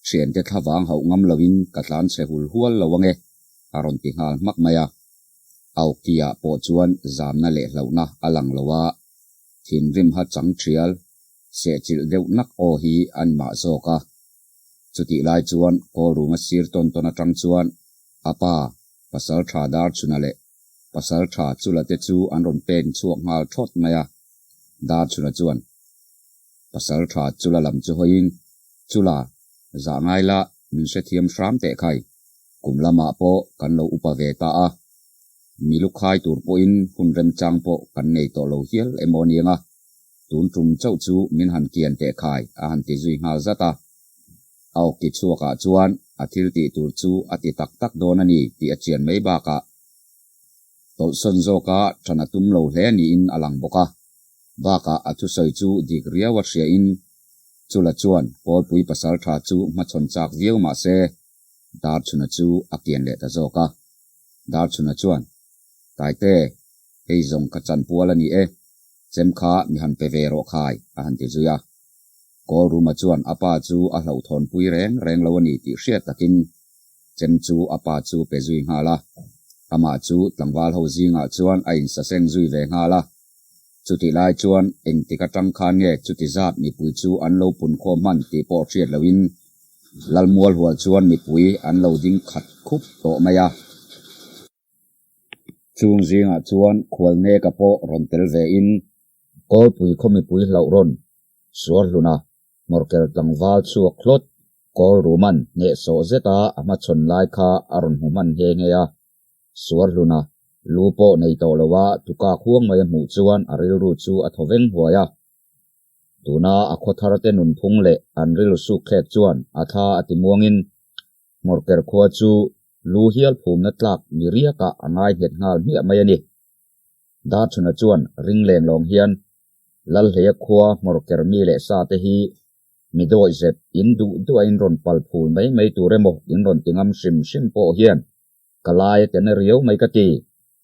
thiante thlavang hauh ngam loin ka tlan chhe hul hual lo ange a rawn ti nghal hmak mai a. Aoki-ah pawh chuan zamna leh hlauhna a lang lo a, thinrim ha chang thial, sehchilh deuh nak aw hi a ni mah zawk a. Chutih lai chuan Kawlruma sir tawn tawn atang chuan a pa, Pasal Tha Darchhuna leh Pasal Tha Chula te chu an rawn pen chhuak nghal thawt mai a. Darchhuna chuan Pasal Tha Chula lam chu hawiin, Chula, zah ngai la, min hrethiam hram teh khai. Kum lamah pawh kan lo upa ve ta a, mi lu khai tur pawhin hun remchang pawh kan nei tawh lo hial emaw aniang a, tun tum chauh chu min han kian teh khai a han ti zui nghal zat a. A awki chhuakah chuan A thil tih tur chu a ti tak tak dawn a ni tih a chian mai bakah tawlhsawn zawka ṭan a tum lo hle niin a lang bawk a. Bakah a thusawi chu dik riau a hriain Chula chuan Kawlpui pasalṭha chu hmachhawn chak viau mah se Darchhuna chu a kian leh ta zawk a. Darchhuna chuan, Taite, hei zawng ka chanpual a ni e, chem kha mi han pe ve rawh khai, a han ti zui a. Kawlruma chuan a pa chu a hlauhthawnpui reng reng lo a ni tih hriat takin chem chu a pa chu pe zui nghal a. Amah chu tlangval ho zingah chuan a insaseng zui ve nghal a. Chutih lai chuan engtik atang khan nge chuti zat mipui chu an lo punkhawm hman tih pawh hriat lohin Lalmualhual chuan mipui an lo ding khat khup tawh mai a. Chung zingah chuan Khualneka pawh rawn tel vein Kawlpui khaw mipui hlauh rawn suar hlun a, hmawrker tlangval chhuak hlawt Kawlruman hnehsawh zeta a hmachhawn lai kha a rawn hmu hman nghe nghe a. Suar hlun a, lu pawh nei tawh lo a tukak huang mai a hmuh chuan a rilru chu a thaw veng huai a. Tuna a khawthar te nunphung leh an rilru suk thlek chuan a thla a ti muangin Hmawrker khua chu lu hial phumna tlak mi riakah a ngai nghet nghal hmiah mai a ni. Darchhuna chuan ring leng lawng hian Lalhleia khua Hmawrker mi leh sa te hi mi dawi zep in duh duh a in rawn pal phul mai mai tur emaw in rawn ti ngam hrim hrim pawh hian ka lai a tena riau mai ka ti.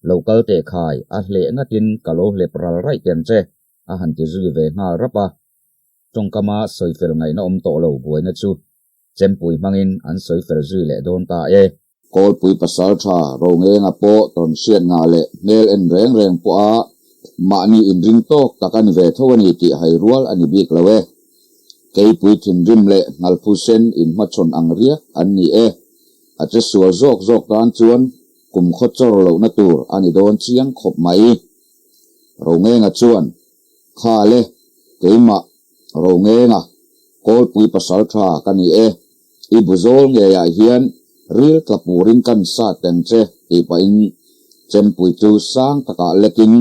Lo kal teh khai a hleh ngatin ka lo hlep ral raih teng che a han ti zui ve nghal rap a. Tawngkama sawifel ngaihna awm tawh lo buaina chu Chempui hmangin an sawi fel zui leh dawn ta e. Kawlpui pasaltha Rongenga pawh tawn hriat ngah leh hmel en reng reng pawha mahni inring tawk tak a ni ve tho a ni tih hai rual a ni bik lo e. Keipui thinrim leh Nghalphu sen inhmachhawn ang riak an ni e. A che sual zawk zawk tan chuan kum khaw chawr lohna tur a ni dawn chiang khawp mai. Rongenga chuan, Kha le, keimah Rongenga, Kawlpui pasal tha ka ni e, i bu zawl ngeiah hian ril tla purin kan sat teng che tih pahin Chempui chu sang takah lekin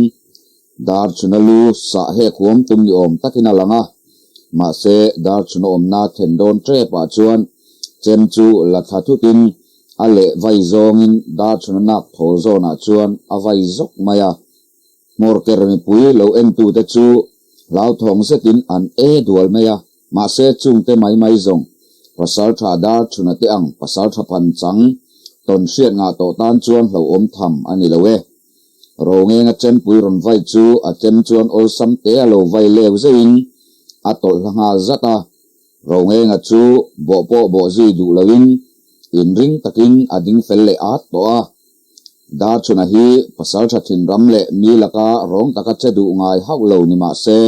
Darchhuna lu sah hek huam tum ni awm takin a lang a, mahse Darchhuna awmna then dawn tepah chuan chem chu la thla thutin a leh vai zawngin Darchhuna nak thawl zawnah chuan a vai zawk mai a. Hmawrker mipui lo entute chu hlauthawng zetin an e dual mai a, mahse chungte mai mai zawng Pasaltha Darchhuna te ang Pasaltha phanchang tawn hriat ngah tawh tan chuan hlauhawm tham a ni lo e. Rongenga chempui rawn vai chu a chem chuan awlsam te a lo vai leu zeuhin a tawlh hla nghal zat a, Rongenga chu bawh pawh bawh zui duh loin inring takin a ding fel leh at tawh a. Darchhuna hi pasaltha thinram leh mi laka rawng taka che duh ngai hauh lo ni mah se,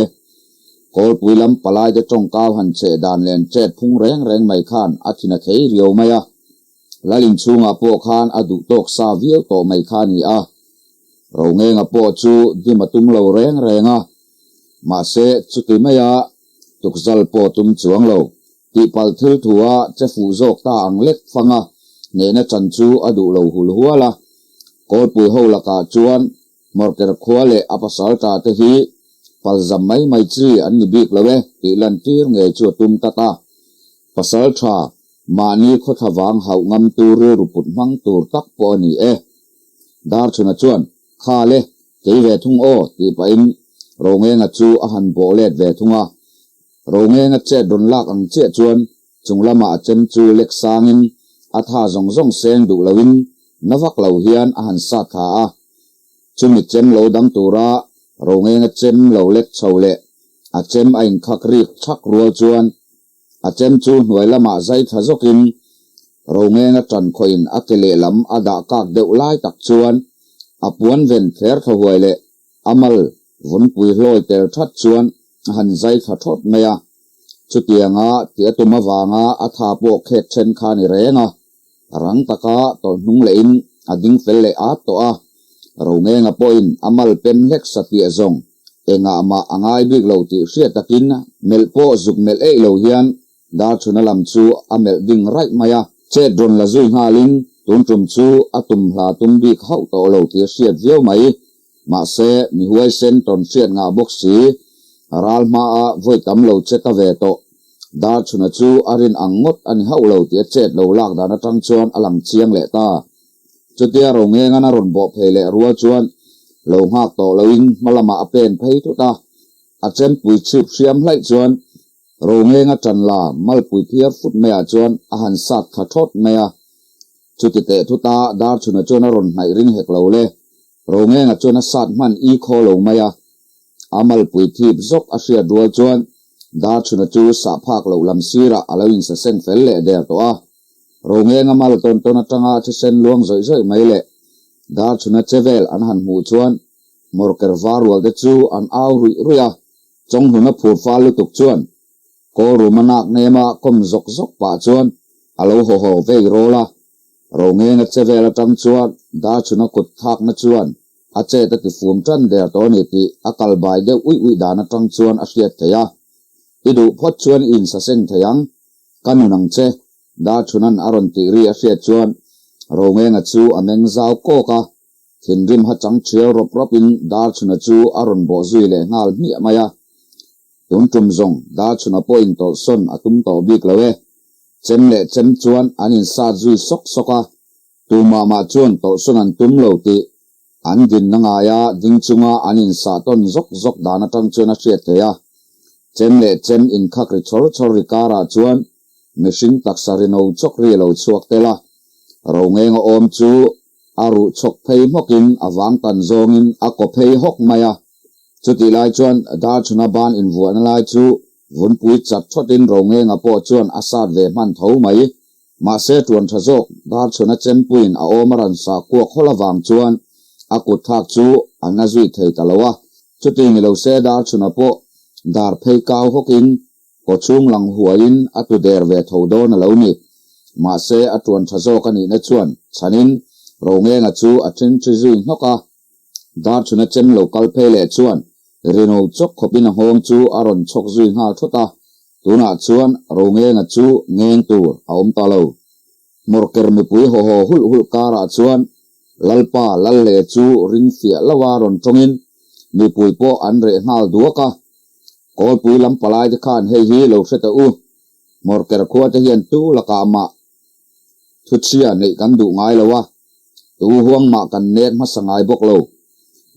Kawlpui lam palaite tawngkau han cheh dan leh an chet phung reng reng mai khan a thin a thei riau mai a. Lal inchhungah pawh khan a duh tawk sa viau tawh mai kha a ni a. Rongenga pawh chu dim a tum lo reng reng a, mahse chuti maia tukzal pawh tum chuang lo. Tihpalh thil thua che fuh zawk ta ang lek fang a, hnehna chan chu a duh lo hul hual a. Kawlpui ho lakah chuan Hmawrker khua leh a pasal ta te hi palzam mai mai chi an ni bik lo e tih lantir ngei chu a tum tlat a. Pasal tha, mahni khawthla vang hauh ngam tu rilru put hmang tur tak pawh a ni e. Darchhuna chuan, Kha le, kei ve thung aw tih pahin Rongenga chu a han bawh let ve thung a. Rongenga chet rawn lak ang chiah chuan chung lamah a chem chu lek sangin a tha zawng zawng seng duh loin na vak lo hian a han sat thla a. Chumi chem lo dang tura Rongenga chem lo lek chho leh a chem a inkhak rik thak rual chuan a chem chu hnuai lamah zai thla zawkin Rongenga tan khawhin a ke lehlam a dah kak deuh lai tak chuan a puan ven thler thaw huai leh a mal vunpui hlawi tel that chuan a han zai thla thawt mai a. Chutianga tih a tum avanga a tha pawh khek then kha a ni reng a, rang taka tawlh hnung lehin a ding fel leh at tawh a. Rongenga pawhin a mal pem hlek satliah zawng engah mah a ngai bik lo tih hriat takin melh pawh zuk melh eih lo hian Darchhuna lam chu a melh ding raih mai a. Chet rawn la zui nghalin tun tum chu a tum hla tum bik hauh tawh lo tih a hriat viau mai. Mahse, mi huaisen tawn hriat ngah bawk si, ral hmaa vawi tam lo che ta ve tawh. Darchhuna chu a rin ang ngawt a ni hauh lo tih a chet lo lak dan atang chuan a lang chiang leh ta. Chutia Rongengan a rawn bawh phei leh rual chuan lo nghak tawh loin hma lamah a pen phei thut a, a chempui chhip hriam hlaih chuan Rongenga tan la malpui phiar fut maiah chuan a han sat thla thawt mai a. Chuti teh thuta Darchhuna chuan a rawn hnaih ring hek lo le. Rongenga chuan a sat hman i khaw lo mai a. A malpui thip zawk a hriat rual chuan Darchhuna chu sah phak loh lam sirah a lo insaseng fel leh der tawh a. Rongenga mal tawn tawn atanga thisen luang zawih zawih mai leh Darchhuna che vel an han hmuh chuan Morker var rual te chu an au ruih ruih a. Chawnghluna phur fal lutuk chuan Kawlruma nak nema kawm zawk zawk pah chuan a lo haw haw vei rawl a. Rongenga che vel atang chuan Darchhuna kut thlakna chuan a chet a tifum tan der tawh a ni tih a kal bai deuh uih uih dan atang chuan a hriat theih a. I duh phawt chuan i insaseng thei ang, ka nun ang che, Darchhuna'n a rawn tih ri a hriat chuan Rongenga chu a meng zau kawk a, thinrim ha chang thial rawp rawpin Darchhuna chu a rawn bawh zui leh nghal hmiah mai a. Tun tum zawng Darchhuna pawhin tawlhsawn a tum tawh bik lo e. Chem leh chem chuan an insat zui sawk sawk a, Tumah mah chuan tawlhsawn an tum lo tih an dinna ngaia ding chunga an insah tawn zawk zawk dan atang chuan a hriat theih a. Chem leh chem inkhak ri chawr chawr ri karah chuan mihring taksa ri no chawk ri a lo chhuak tel a. Rongenga awm chu a ruh chhawk phei hmawkin a vang tan zawngin a kaw phei hawk mai a. Chutih lai chuan Darchhuna ban invuahna lai chu vunpui chat thawtin Rongenga pawh chuan a sat ve hman tho mai. Mahse tuan tha zawk Darchhuna chempuiin a awm a rawn sah kuak hawlh avang chuan a kut thlak chu a na zui thei ta lo a. Chuti ni lo se Darchhuna pawh dar phei kau hawkin kaw chhung lang huaiin a tu der ve tho dawn a lo ni. Mahse a tuan tha zawk a nihna chuan chhanin Rongenga chu a ṭhingṭhi zui hnawk a. Darchhuna chem lo kal phei leh chuan Rino chawk khawpin a nghawng chu a rawn chhawk zui nghal thawt a, tunah chuan Rongenga chu ngeng tur a awm ta lo. Hmawrker mipui haw haw hulh hulh karah chuan Lalpa Lalhle chu ring fiah lo a rawn tawngin mipui pawh an reh nghal duak a. Kawlpui lam palai te khan hei hi lo hre teh u, Hmawrker khua te hian tu lakah mah Thuchhia neih kan duh ngai lo a, tu huang mah kan nek hmasa ngai bawk lo.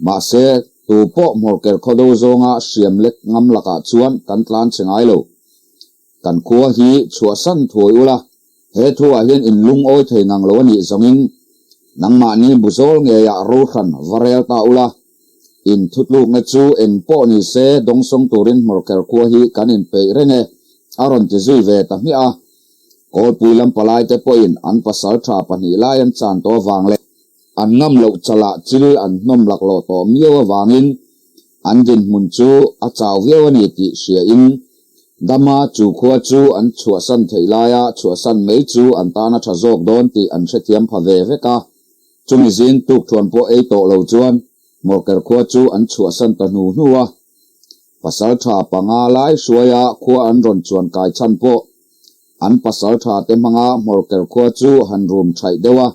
Mahse, tu pawh hmawrker khawdo zawnga hriam lek ngam lakah chuan kan tlan che ngai lo. Kan khua hi chhuahsan thuai ula, he thuah hian in lungawi thei ngang lo a nih zawngin nangmahni buzawl ngeiah rohran va rel ta ula, in thutlukna chu eng pawh ni se dawngsawng turin hmawrker khua hi kan inpeih reng e, a rawn ti zui ve ta hmiah a. Kawlpui lam palaite pawhin an pasal tha pahnih lai an chan tawh avang leh an ngam loh chalah chil an hnawm laklawh tawh miau avangin an dinhmun chu a chau viau a ni tih hriain dama chu khua chu an chhuahsan theih laia chhuahsan mai chu an tan a tha zawk dawn tih an hrethiam pha ve vek a. Chumi zing tukthuan pawh ei tawh lo chuan Hmawrker khua chu an chhuahsan ta hnu hnu a. Pasal tha panga lai hruaia khua an rawn chuan kai chhan pawh an pasal tha te hmanga Hmawrker khua chu han rum thaih deuh a.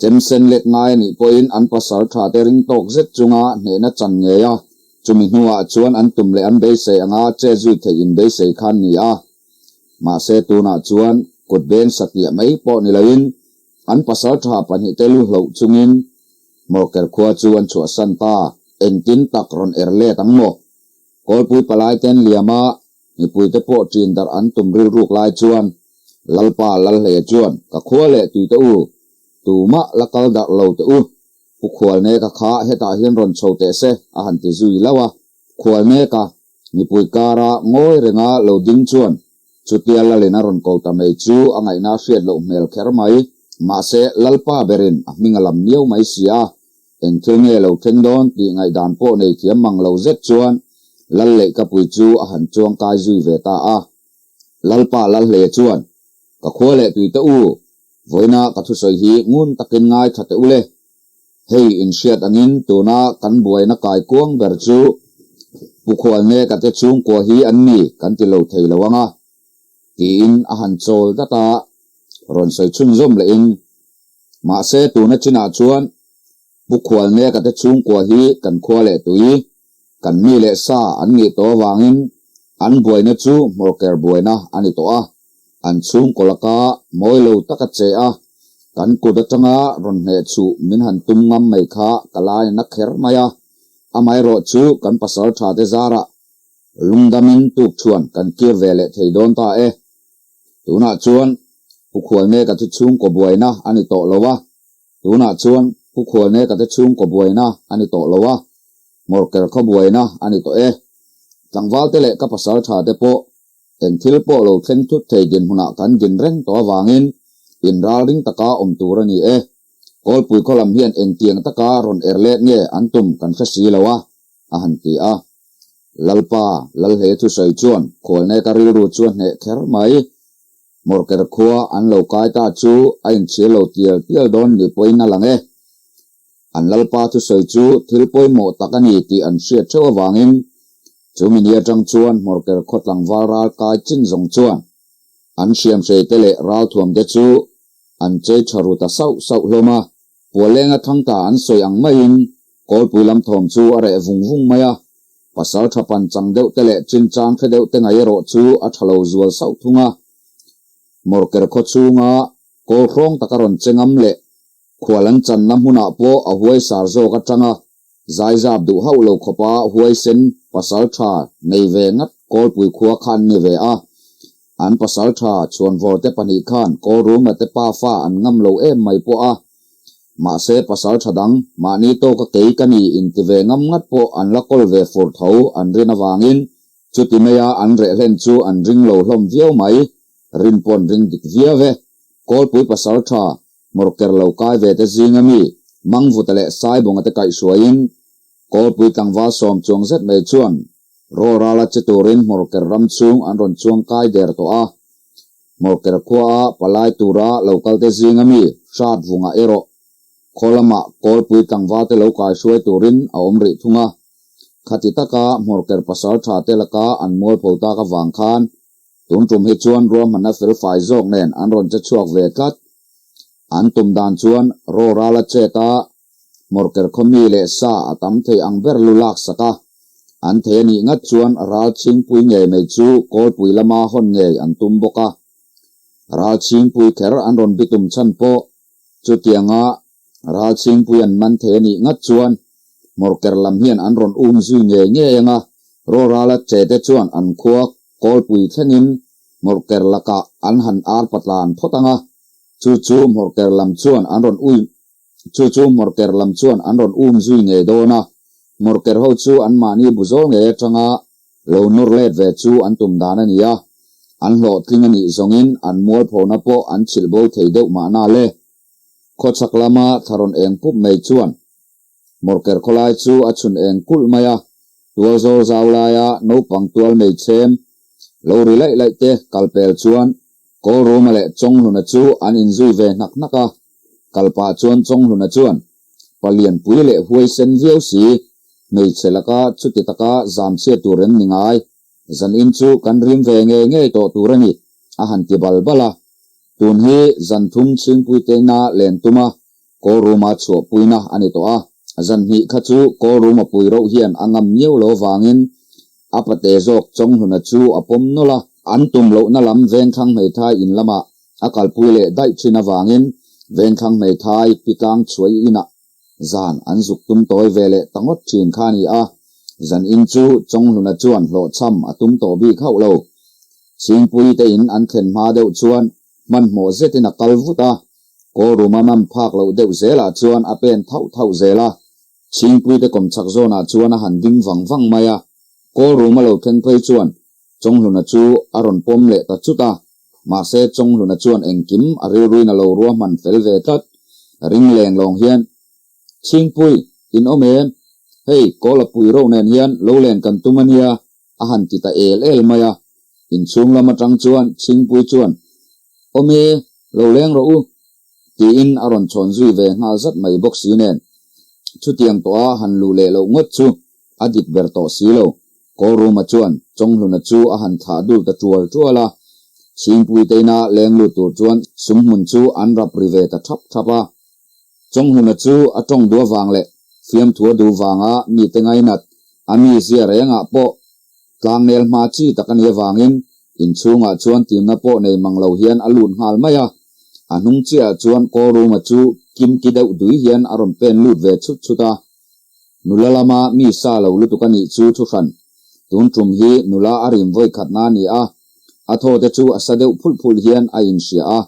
Chem sen let ngai a nih pawhin an pasal tha te ring tawk zet chunga hnehna chan ngei a, chumi hnuah chuan an tum leh an beisei anga che zui theih in beisei khan ni a. Mahse tunah chuan kut beng satliah mai pawh ni loin an pasal tha pahnihte lu hloh chungin Hmawrker khua chu an chhuahsan ta, engtin tak rawn er let ang maw? Kawlpui palai ten liama mipuite pawh ṭin darh an tum rilruk lai chuan Lalpa Lalhleia chuan ka khua leh tuite u, tumah la kal darh lo teh u, Pu Khualneka kha hetah hian rawn chho teh se a han ti zui lauh a. Khualneka mipui kara ngawi renga lo ding chuan Chutia Lalin a rawn ko ta mai chu a ngaihna a hriat loh hmel kher mai. Mahse, Lalpa berin a hming a lam miau mai si a, eng thil nge lo thleng dawn tih ngaihdan pawh nei thiam mang lo zet chuan Lal Leihkapui chu a han chuang kai zui ve ta a. Lalpa Lalhle chuan, Ka khua leh tui te u, vawiina ka thusawi hi ngun takin ngai tha teh u le. Hei inhriat angin tuna kan buaina kai kuang ber chu Pu Khualneka te chhungkua hi an ni kan ti lo thei lo ang a, tiin a han chawl dat a, rawn sawi chhunzawm lehin, Mahse tuna chinah chuan Pu Khualneka te chhungkua hi kan khua leh tui, kan mi leh sa an ngih tawh avangin. An buaina chu hmawrker buaina a ni tawh a, an chhungkaw laka mawi lo taka che a, kan kut atanga rawn hneh chhuh min han tum ngam mai kha ka lai na kher mai a. Amaherawhchu kan pasal tha te zarah lungdamin tukṭhuan kan kir ve leh thei dawn ta e. Tunah chuan Pu Khualneka chu chhungkaw buaina a ni tawh lo a, tunah chuan Pu Khualneka te chhungkaw buaina a ni tawh lo a, Hmawrker khaw buaina a ni tawh e. Tlangvalte leh ka pasal tha te pawh eng thil pawh lo thleng thut thei dinhmunah kan din reng tawh avangin inralring taka awm tur a ni e. Kawlpui khaw lam hian engtiang taka rawn er let nge an tum kan hre si lo a, a han ti a. Lalpa, Lalhle thusawi chuan Khualneka rilru chu a hneh kher mai. Hmawrker khua an lo kai ta chu a inchhir lo tial tial dawn ni pawhin a lang e. An Lalpa thusawi chu thil pawimawh tak a ni tih an hriat theuh avangin chumi ni atang chuan Hmawrker khaw tlangval ral kai chin zawng chuan an hriamhrei te leh ralthuam te chu an chei tha ru ta sauh sauh hlawm a. Pualenga thangta an sawi ang maiin Kawlpui lam thawm chu a reh vung vung mai a, pasal tha pan chang deuh te leh chinchang hre deuh te ngaih erawh chu a tha lo zual sauh thung a. Mawrker khaw chhunga kawl hrawng taka rawn che ngam leh khual an channa hmunah pawh a huai sar zawk atanga zaizap duh hauh lo khawpa huaisen pasal tha nei ve ngat Kawlpui khua kha an ni ve a. An pasal tha chhuanvawr te pahnih khan Kawlruma te pafa an ngam lo em mai pawh a. Mahse pasal tha dang, mahni tawka kei ka ni inti ve ngam ngat pawh an la kawl ve fur tho an rin avangin chuti maia an reh hlen chu an ring lo hlawm viau mai. Rin paw'n ring dik viau e. Kawlpui pasal tha, hmawrker lo kai ve te zinga mi, Mangvuta leh Saibunga te kaihhruaiin Kawlpui tlangval sawm chuang zet mai chuan rawlrala che turin hmawrker ram chhung an rawn chuang kai der tawh a. Hmawrker khuaa palai tura lo kalte zinga mi hrat vungah erawh khaw lamah Kawlpui tlangvalte lo kaihruai turin a awm rih thung a. Khati taka hmawrker pasal tha te laka an mualpho tak avang khan tun tum hi chuan ruahmanna felfai zawk nen an rawn che chhuak ve tlat. An tum dan chuan rawlrala chet a Hmawrker khaw mi leh sa a tam thei ang ber lu lak sak a, an thei a nih ngat chuan ral chhingpui ngei mai chu Kawlpui lama hawn ngei an tum bawk a. Ral chhingpui kher an rawn bitum chhan pawh chutianga ral chhingpui an man thei a nih ngat chuan Hmawrker lam hian an rawn um zui ngei ngei ang a, rawlrala che te chuan an khua Kawlpui thlengin Hmawrker lakah an han ar patlan phawt ang a, chu chu Hmawrker lam chuan an rawn ui Chu chu hmawrker lam chuan an rawn um zui ngei dawn a, hmawrker ho chu anmahni bu zawl ngei atanga lo nawr let ve chu an tum dan a ni a, an hlawhtling a nih zawngin an mualphona pawh an chhilh bo thei deuh mahna le. Khawchhak lama thlarawn eng pup mai chuan hmawrker khawlai chu a chhun eng kulh mai a, tual zawl zau laia naupang tual mei chhem lo ri laih laih te kalpel chuan Kawlruma leh Chawnghluna chu an inzui ve hnak hnak a. Kalpah chuan Chawnghluna chuan, Palianpui leh huaisen viau si, hmeichhe laka chuti taka zamchhia tur em ni ngai? Zanin chu kan rim ve ngei ngei tawh tur a ni, a han ti bal bal a. Tun hi zan thum chhingpui teina len tuma Kawlruma chhuahpuina a ni tawh a. Zan hnih kha chu Kawlruma pui roh hian a ngam miau lo vangin a pate zawk Chawnghluna chu a pawm nawlh a. An tum lohna lam Vengthlang hmeithai in lamah A kalpui leh daih thin avangin Vengthlang hmeithai Pitlang chhuai inah zan an zuk tum tawi ve leh ta ngawt thin kha a ni a, zan in chu Chawnghluna chuan hlawhchham a tum tawh bik hauh lo. Chhingpui te in an thlen hma deuh chuan hmanhmawh zetin a kal vut a, Kawlruma man phak loh deuh zelah chuan a pen thauh thauh zel a, Chhingpui te kawmchhak zawnah chuan a han ding vang vang mai a, Kawlruma lo thleng phei chuan Chawnghluna chu a rawn pawm leh ta chut a, mahse Chawnghluna chuan engkim a rilruin a lo ruahman fel ve tlat. Ring leng lawng hian, Chhingpui, in awm em? Hei, Kawla pui ro nen hian lo len kan tum a nia, a han ti ta el el mai a. Inchhung lam atang chuan Chhingpui chuan, Awm e, lo leng rawh u, tiin a rawn chhawn zui ve nghal zat mai bawk si nen. Chutiang tawha han luh leh loh ngawt chu a dik ber tawh si lo. Kawlruma chuan Chawnghluna chu a han thlah dul ta tual tual a, Chhingpui teina leng lut tur chuan sumhmun chu an rap ri ve ta thap thap a. Chawnghluna chu a tawng duh avang leh fiamthu a duh vanga mite ngainat a mi zia rengah pawh. Tlangnel hma chi tak a nih avangin inchhungah chuan timna pawh nei mang lo hian a lut nghal mai a. A hnung chiahah chuan Kawlruma chu kimki deuh dui hian a rawn pen lut ve chhut chhut a. Nula lama mi sa lo lutuk a nih chu thu hran. Tun tum hi nula a rim vawi khatna a ni a, a thaw te chu a sa deuh phulh phulh hian a inhria a.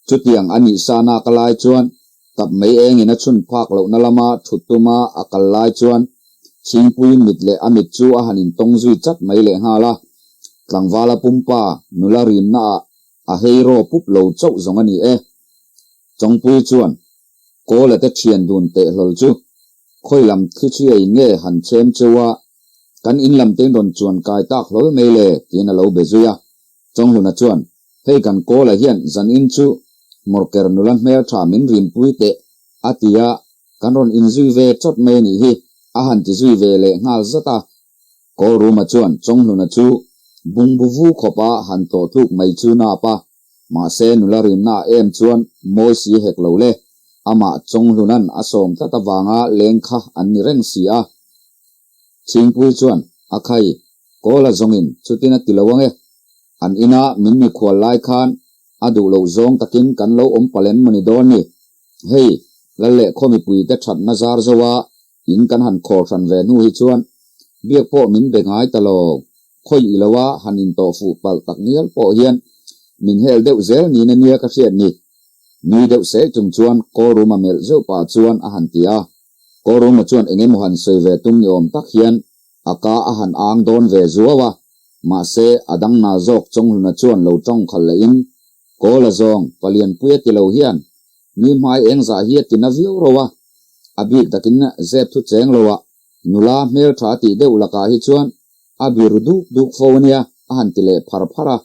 Chutiang a nih sa nak a lai chuan tap mei engin a chhun phak lohna lama thut tuma a kal lai chuan Chhingpui mit leh a mit chu a han intawng zui chat mai lehnghal a. Tlangvala pumpa nula rimna ah a heiraw pup lo chauh zawng a ni e. Chawngpui chuan Kawla te thian dun teh hlawl chu khawi lam thlichhiain nge han chhem cheu a, kan in lam tein rawn chuan kai tak hlawl mai le tiin a lo be zui a. Chawnghluna chuan hei kan Kawla hian zan in chu Mawrker nula hmel tha min rimpui teh a ti a, kan rawn inzui ve chawt mai a nih hi a han ti zui ve leh nghal zat a. Kawlruma chuan Chawnghluna chu bungbu vu khawpa han tlawh tluk mai chu nap a, mahse nula rimna ah em chuan mawi si hek lo le, amah Chawnghluna'n a sawm tlat avanga leng kha an ni reng si a. Chhingpui chuan, A khai, Kawla zawngin chutin a ti lo ange, an ina min mikhual lai khan a duh loh zawng takin kan lo awm palem maw ni dawn ni? Hei, Lal leh khaw mipuite thatna zar zo a, In kan han khawr hran ve hnu hi chuan biak pawh min be ngai ta lo. Khawi i lo a han intawh fuh palh tak ngial pawh hian min hel deuh zel niin a nia ka hriat ni. Nui deuh seh chung chuan Kawlruma melh zeuh pah chuan a han ti a. Kawlruma chuan eng emaw han sawi ve tum ni awm tak hian a ka a han ang dawn ve zuau a. Mahse, a dang nal zawk Chawnghluna chuan lo tawng khalh lehin, Kawla zawng, Palianpuia ti lo hian Mi hmai eng zah hi a ti na viau ro a, a bik takin zep thu cheng lo ah nula hmel tha tih deuh lakah hi chuan a bir duk duk fo a nia a han ti leh phar phar a.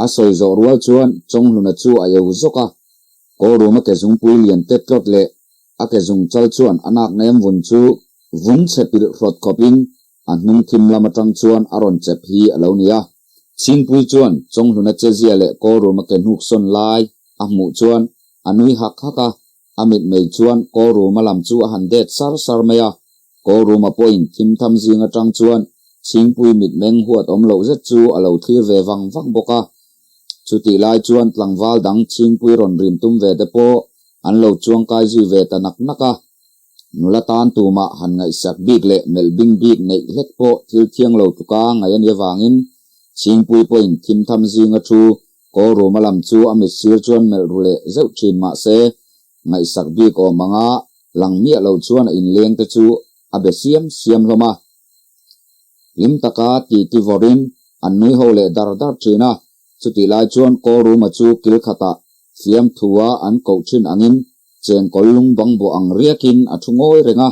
A sawi zawh rual chuan Chawnghluna chu a eu zawk a, Kawlrum a ke zungpui lian tet tlawt leh a ke zung chal chuan a nak nem vun chu vun chhe pilh hrawt khawpin a hnung thim lam atang chuan a rawn chep hi a lo ni a. Chhingpui chuan Chawnghluna chezia leh Kawlrum a ke hnuk sawn lai a hmuh chuan a nui hak hak a, a mitmei chuan Kawlruma lam chu a han det sar sar mai a. Kawlruma pawhin thim tham zing atang chuan Chhingpui mitmeng huat awm loh zet chu a lo thlir ve vang vang bawk a. Chutih lai chuan tlangval dang Chhingpui rawn rim tum ve te pawh an lo chuangkai zui ve ta nak nak a. Nula tan tumah han ngaihsak bik leh melh bing bik neih hlek pawh thil thiang lo tluka ngaih a nih avangin Chhingpui pawhin thim tham zinga thu Kawlruma lam chu a mit sir chuan melh ru leh zeuh thin mah se ngaihsak bik awm anga lang miah lo chuan a inleng te chu a be siam siam hlawm a. Hlim taka titi vawrin an nui ho leh dar dar thin a, chutih lai chuan Kawlruma chu kil khatah fiamthua an koh thin angin Chengkawl lung bang bawh ang riakin a thu ngawi reng a,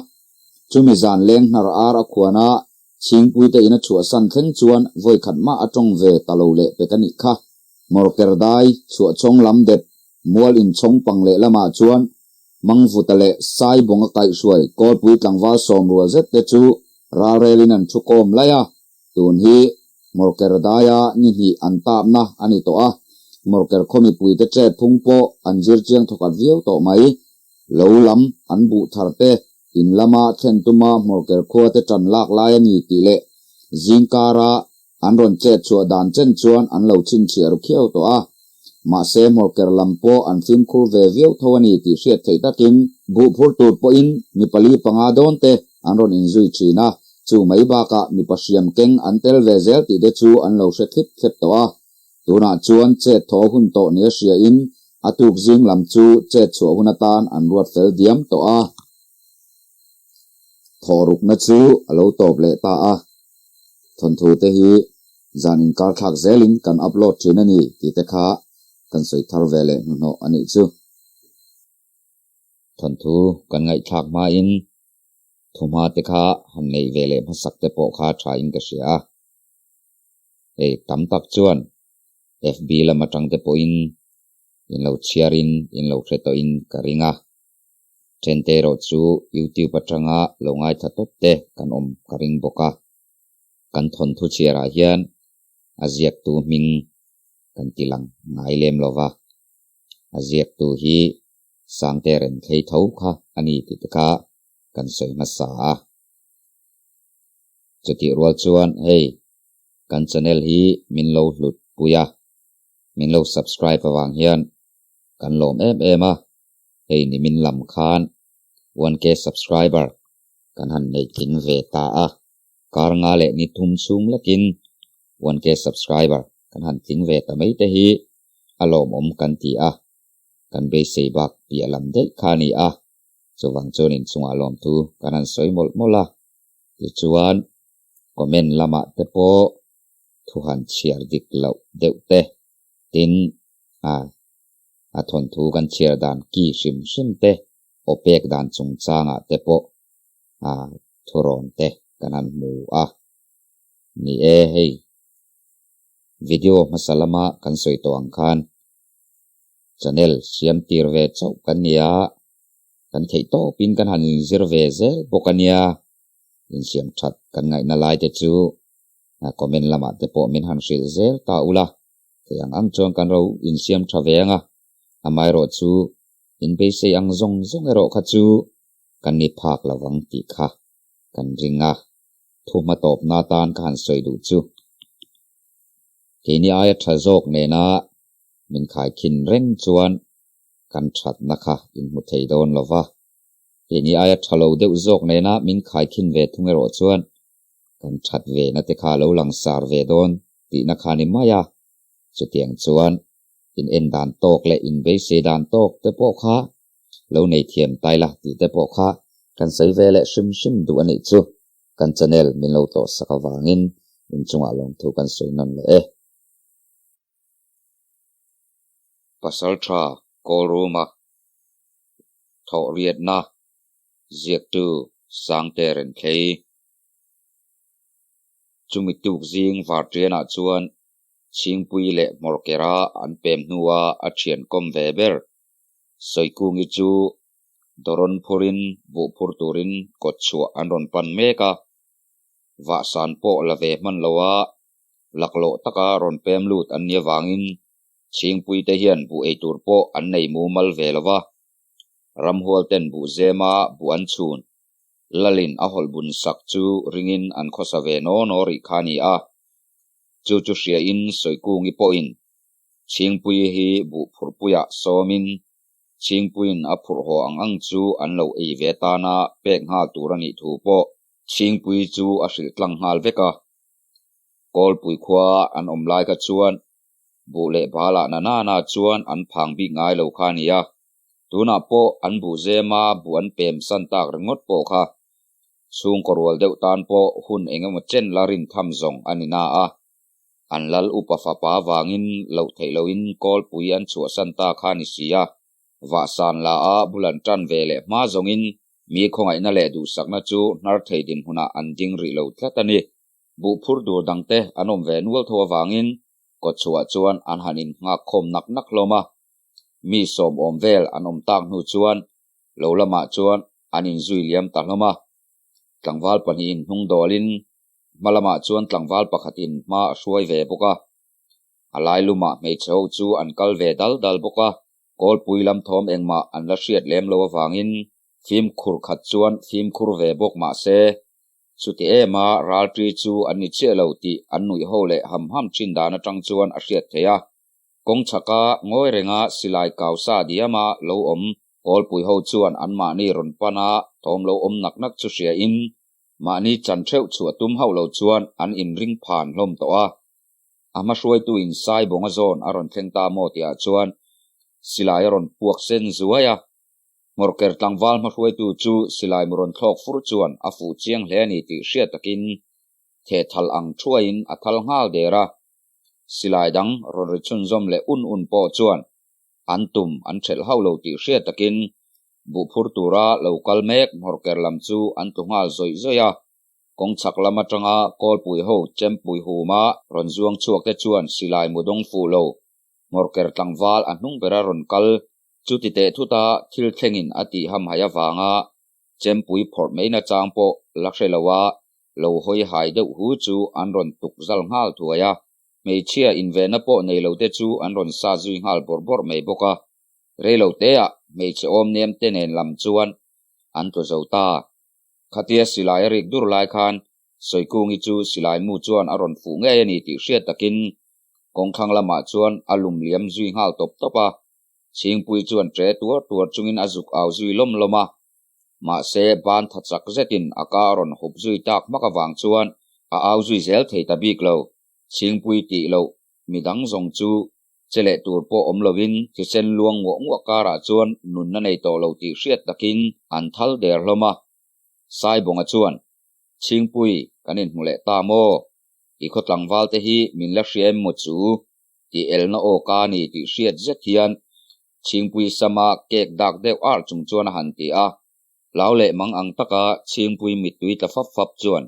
chumi zan leng hnar ar a khuan a, Chhingpuite in a chhuahsan thleng chuan vawi khat mah a tawng ve ta lo leh pek a nih kha. Mawrker dai, chhuahchawng lam dep, mual inchhawng pang leh lamah chuan Mangvuta leh Saibawng a kaihhruai Kawlpui tlangval sawmrual zet te chu ralrelin an thu kawm laih a, Tun hi Mawrker daia ni hnih an tapna a ni tawh a, Mawrker khaw mipuite chet phung pawh an zir chiang thawkhat viau tawh mai. Lo lam an buh thar te in lama thlen tuma Mawrker khua te tan lak lai a ni tih leh zingkara an rawn chet chhuah dan chen chuan an lo chhinchhiah ru khiau tawh a. Mahse Mawrker lam pawh an fimkhur ve viau tho a ni tih hriat theih takin buh phur tur pawhin mi pali panga dawn te an rawn inzui thin a, chu mai bakah mipa hriam keng an tel ve zel tih te chu an lo hre thlip thlep tawh a. Tunah chuan chet thaw hun tawh nia hriain a tuk zing lam chu chet chhuah hun atan an ruat fel diam tawh a. Thawhrukna chu a lo tawp leh ta a, thawnthu te hi zan inkar thlak zelin kan upload thin a ni tih te kha kan sawi thar ve leh hnuhnawh a nih chu. Thawnthu kan ngaihthlak hmain thuhma te kha han neih ve leh hmasak te pawh kha tha in ka hria a. Hei tam tak chuan FB lam atang te pawhin in lo chhiarin in lo hre tawhin ka ring a. Thente erawh chu YouTube atanga lo ngaithla tawp te kan awm ka ring bawk a. Kan thawnthu chhiarah hian a ziaktu hming kan ti lang ngai lem lo va. A ziaktu hi Sangte Remthlei tho kha a ni tih te kha kan sawi hmasa a. Chutih rual chuan hei. Kan channel hi min lo hlut pui a, min lo subscribe avang hian kan lawm em em a, hei nimin lam khan 1K subscriber kan han nei tling ve ta a, kar nga leh ni thum chhung lekin 1K subscriber kan han tling ve ta mai te hi a lawmawm kan ti a, kan beisei bak piah lam daih kha a ni a, chuvang chuan inchungah lawmthu kan han sawi mawlh mawlh a, tichuan comment lamah te pawh thu han chhiar dik loh deuh te, tin a a thawnthu kan chhiar dan ki hrim hrim te, aw pek dan chungchangah te pawh a thurawn te kan han hmu a. Ni e hei, video hmasa lama kan sawi tawh ang khan channel siam tir ve chauh kan ni a, kan theih tawpin kan han inzir ve zel bawk a nia. Insiam that kan ngaihna lai te chu comment lamah te pawh min han hrilh zel ta ula, thei ang ang chuan kan ro insiam tha ve ang a, amaherawh chu in beisei ang zawng zawng erawh kha chu kan ni phak lo vang tih kha kan ring a, thu hma tawpna atan ka han sawi duh chu. Keini aia tha zawk nena min khaikhin reng chuan kan thatna kha inhmu thei dawn lo va. Keini aia tha lo deuh zawk nena min khaikhin ve thung erawh chuan kan that ve na te kha lo lang sar ve dawn tihna kha ni mai a. Chutiang chuan in en dan tawk leh in beisei dan tawk te pawh kha lo nei thiam tai la tih te pawh kha kan sawi ve leh hrim hrim duh a nih chu. Kan channel min lo tlawh sak avangin inchungah lawmthu kan sawi nawn leh e. Pasaltha Kawlruma thawh riatna ziaktu Sangte Renthlei. Chumi tuk zing Vartianah chuan Chhingpui leh Hmawrkera an pem hnua a thian kawm ve ber Sawikungi chu Dawrawn phurin buh phur turin kawtchhuah an rawn pan mek a, vahsan pawh la ve hman loa laklawh taka rawn pem lut an nih avangin Chhingpuite hian buh ei tur pawh an nei mumal ve lo va, ramhualten buh zema buh an chhun Lalin a hawlh bun sak chu ringin an khawsa ve naw naw rih kha a ni a, chu chu hriain Sawikungi pawhin Chhingpui hi buh phurhpuiah sawmin Chhingpuiin a phurh haw ang ang chu an lo ei ve tana pek nghal tur a nih thu pawh Chhingpui chu a hrilh tlang nghal vek a. Kawlpui khua an awm lai kha chuan buh leh balah na nana chuan an phang bik ngai lo kha a ni a, tunah pawh an buh zema buh an pem san tak ringawt pawh kha chhungkaw rual deuh tan pawh hun eng emaw chen la rin tham zawng a ni na a. An lal upa fapa vangin loh theih lohin Kawlpui an chhuahsan ta kha a ni si a, vahsan la a bul an tan ve leh hma zawngin mi khawngaihna leh duhsakna chu hnar thei dinhmunah an ding rih lo tlat a ni. Buh phur dur dangte an awm ve nual tho avangin kawtchhuah chuan an han innghak khawm nak nak hlawm a, mi sawmawm vel an awm tak hnu chuan lo lamah chuan an inzui liam ta hlawm a, tlangval pahnihin hnung dawlin Hma lamah chuan tlangval pakhatin hma a hruai ve bawk a, a lai lumah hmeichhe ho chu an kal ve dal dal bawk a, kawlpui lam thawm engmah an la hriat lem lo avangin fimkhur khat chuan fimkhur ve bawk mah se, chuti ema ralṭi chu an ni chiah lo tih an nuih ho leh ham ham ṭhin dan aṭang chuan a hriat theih a. Kawng chhaka ngawi renga silai kau sa diama lo awm kawlpui ho chuan anmahni rawn pana thawm lo awm nak nak chu hriain Mahni chan theuh chhuah tum hauh lo chuan an inring phan hlawm tawh a. A hma hruaituin Saibawnga zawn a rawn thleng ta maw tihah chuan silai a rawn puak sen zuai a. Hmawrker tlangval hma hruaitu chu silai mu rawn thlawk fur chuan a fuh chiang hle a ni tih hriat takin thehthal ang thuaiin a thal nghal der a. Silai dang rawn ri chhunzawm leh un un pawh chuan an tum an ṭhelh hauh lo tih hriat takin buh phur tura lo kal mek hmawrker lam chu an tlu nghal zawih zawih a. Kawng chhak lam aṭanga Kawlpui ho Chempui huma rawn zuang chhuak te chuan silai mu dawng fuh lo hmawrker tlangval a hnung bera rawn kal chuti teh thuta thil thlengin a tih hamhaih avanga Chempui phawrh mai nachang pawh la hre lo a lo hawi hai deuh hu chu an rawn tuk zal nghal thuai a. Hmeichhia invehna pawh nei lo te chu an rawn sa zui nghal bawrh bawrh mai bawk a. Rei lo teah hmeichhe awm nem te nen lam chuan an tlu zo ta. Khatia silai a rik dur lai khan. Sawikungi chu silai mu chuan a rawn fuh ngei a ni tih hriat takin kawngthlang lamah chuan a lum liam zui nghal tawp tawp a. Chhingpui chuan ṭe tuar tuar chungin a zuk au zui lawm lawm a. Mahse, ban tha chak zetin a ka a rawn hup zui tak hmak avang chuan a au zui zel thei ta bik lo. Chhingpui tih loh midang zawng chu che leh tur pawh awm lovin thisen luang nguah nguah karah chuan nunna nei tawh lo tih hriat takin an thal der hlawm a. Saibawnga chuan, Chhingpui, kan inhmu leh ta maw? I khaw tlangval te hi min la hria em maw chu? Tih elna aw ka ni tih hriat zet hian Chhingpui sama cake dak deuh ar chung chuan a han ti a. Hlau leh mang ang taka Chhingpui mittui tla fap fap chuan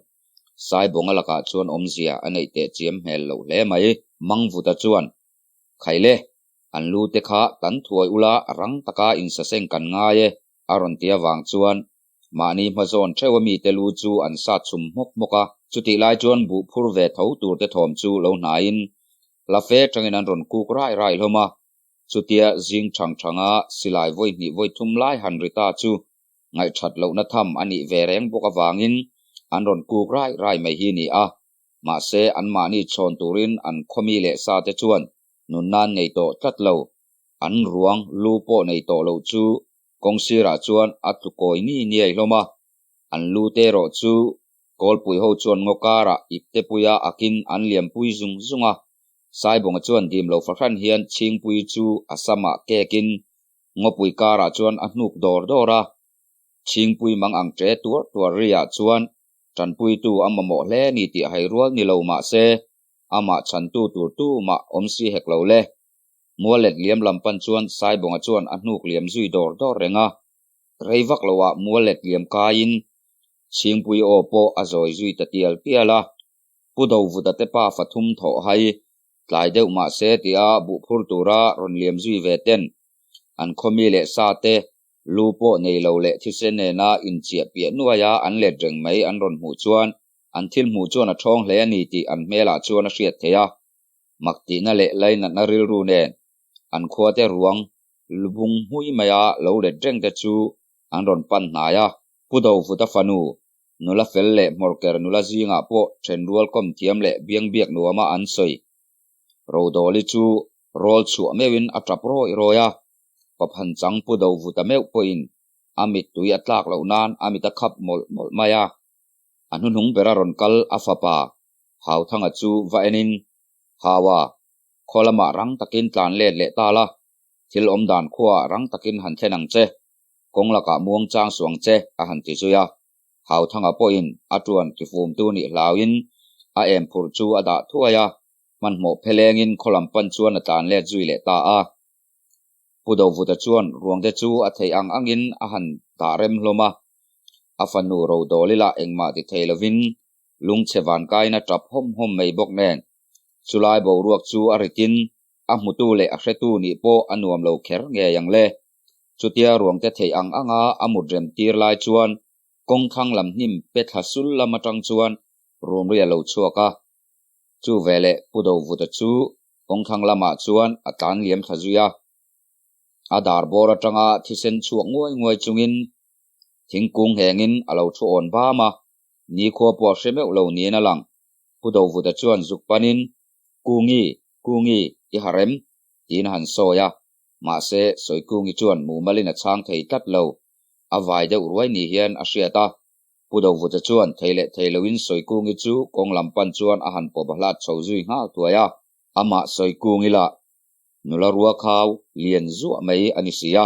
Saibawnga lakah chuan awmzia a neih teh chiam hmel loh hle mai. Mangvuta chuan, Khaile, an lu te kha tan thuai ula rang taka insaseng kan ngai e, a rawn ti avang chuan Mahni hmazawn theuh a mite lu chu an sat chhum hmawk hmawk a, chutih lai chuan buh phur ve tho tur te thawm chu lo hnaiin hla fe tangin an rawn kuk rai rai hlawm a. Chutia zing thang thanga silai vawi hnih vawi thum lai han ri ta chu ngaihthat lohna tham a nih ve reng bawk avangin an rawn kuk rai rai mai hi ni a. Mahse anmahni chhawn turin an khawmi leh sa te chuan nunna an nei tawh tlat lo. An ruang lu pawh nei tawh lo chu Kawng sirah chuan a tlu kawi ni niai hlawm a, an lu te erawh chu Kawlpui ho chuan ngaw karah ipte puia akin an liampui zung zung a. Saibawnga chuan dim lo fahran hian Chhingpui chu a samah kekin ngawpui karah chuan a hnuk dawr dawr a. Chhingpui mang ang ṭe tuar tuar riah chuan ṭanpuitu a mamawh hle ni tih a hai rual ni lo mah se amah chhantu tur tumah awm si hek lo le. Muallet liam lam pan chuan Saibawnga chuan a hnuk liam zui dawr dawr reng a, rei vak loah muallet liam kaiin Chhingpui aw pawh a zawi zui ta tial tial a. Pu Dovuta te pa fathum thawh hai tlai deuh mah se tia buh phur tura rawn liam zui ve ten an khawmi leh sa te lu pawh nei lo leh thisen nena inchiah piah nuaia an let reng mai an rawn hmuh chuan an thil hmuh chuan a ṭhawng hle a ni tih an hmelah chuan a hriat theih a. Mak tihna leh lainatna rilru nen an khuate ruang lubung hmui maia lo let reng te chu an rawn pan hnai a. Pu Dovuta fanu, nula fel leh hmawrker nula zingah pawh thenrual kawm thiam leh biangbiak nuama an sawi. Rodawli chu rawl chhuah meuhin a tap rawi rawi a, paphan chang Pu Dovuta meuh pawhin a mittui a tlak loh nan a mit a khap mawlh mawlh mai a. A hnuhnung bera rawn kal a fapa Hauthanga chu va enin, Haua, khaw lamah rang takin tlan let leh ta la, thil awm dan khuaah rang takin han thlen ang che, kawng lakah muang chang suang che, a han ti zui a. Hauthanga pawhin a tuan tifumtu nih hlauin a em phurh chu a dah thuai a, hmanhmawh phelengin khaw lam pan chuan a tlan let zui leh ta a. Pu Dovuta chuan ruangte chu a theih ang angin a han dah rem hlawm a, a fanu Rodawli lah engmah ti thei lovin Lungchhe vankain a tap hawm hawm mai bawk nen, chulai boruak chu a ritin a hmutu leh a hretu nih pawh a nuam lo kher ngei ang le. Chutia ruangte theih ang anga a mut rem tir lai chuan kawngthlang lam hnim pe thla sul lam atang chuan rumri a lo chhuak a. Chu veleh Pu Dovuta chu kawngthlang lamah chuan a tlan liam thla zui a. A dar bawr atanga thisen chhuak nguai nguai chungin thingkung nghengin a lo thu awn bam a. Nikhua pawh a hre meuh lo niin a lang. Pu Dovuta chuan zuk panin, Kungi, Kungi, i ha rem? tiin a han sawi a. Mahse, Sawikungi chuan mumalin a chhang thei tlat lo. A vai deuh ruai ni hian a hriat a. Pu Dovuta chuan thei leh thei loin Sawikungi chu kawng lam pan chuan a han pawp a hlat chho zui nghal thuai a. Amah Sawikungi lah nula rua khau lian zuah mai a ni si a.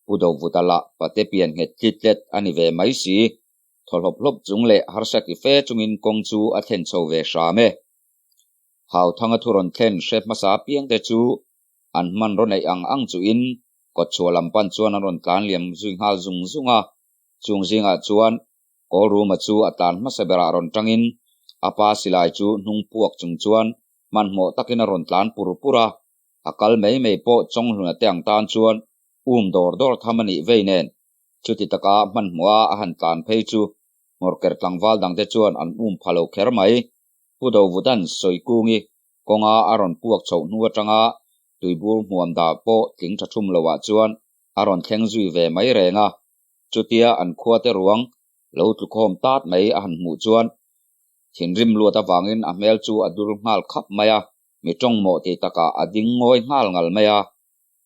Pu Dovuta lah pate pian nghet tlit tlet a ni ve mai si. Thaw hlawp hlawp chung leh harsa ti fe chungin kawng chu a thlen chho ve hram e. Hauthanga thu rawn thlen hre hmasa apiang te chu an hmanraw neih ang ang chuhin kawtchhuah lam pan chuan an rawn tlan liam zui nghal zung zung a. Chung zingah chuan Kawlruma chu a tlan hmasa berah rawn tangin a pa silai chu hnung puak chung chuan hmanhmawh takin a rawn tlan pur pur a. A kal mai mai pawh Chawnghluna te ang tan chuan um dawr dawr tham a nih vei nen Chuti taka hmanhmawha a han tlan phei chu Ngawrker tlangval dangte chuan an um pha lo kher mai. Pu Dovutan Sawikungi kawnga a rawn puak chhoh hnu atanga tuibur hmuam dah pawh tling tha thum loah chuan a rawn thleng zui ve mai reng a. Chutia an khuate ruang lo tlukhawm tat mai a han hmuh chuan. Thinrim luat avangin a hmel chu a dur nghal khap mai a, mi tawng mawh tih takah a ding ngawi nghal ngal mai a.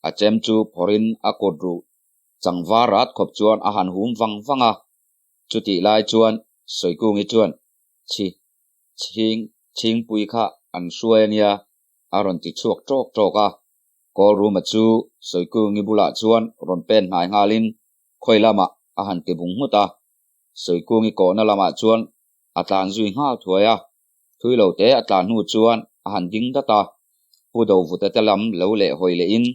A chem chu phawrhin a kut ruh changvar rat khawp chuan a han hum vang vang a. Chutih lai chuan Sawikungi chuan, Chhi, chhing, chhingpui kha an hruai a nia, a rawn ti chhuak tawk tawk a. Kawlruma chu Sawikungi bulah chuan rawn pen hnai nghalin khawi lamah a han ti bung nghut a. Sawikungi kawhna lamah chuan a tlan zui nghal thuai a. Thui lo te a tlan hnu chuan a han ding dat a. Pu Dovuta te lam lo leh hawi lehin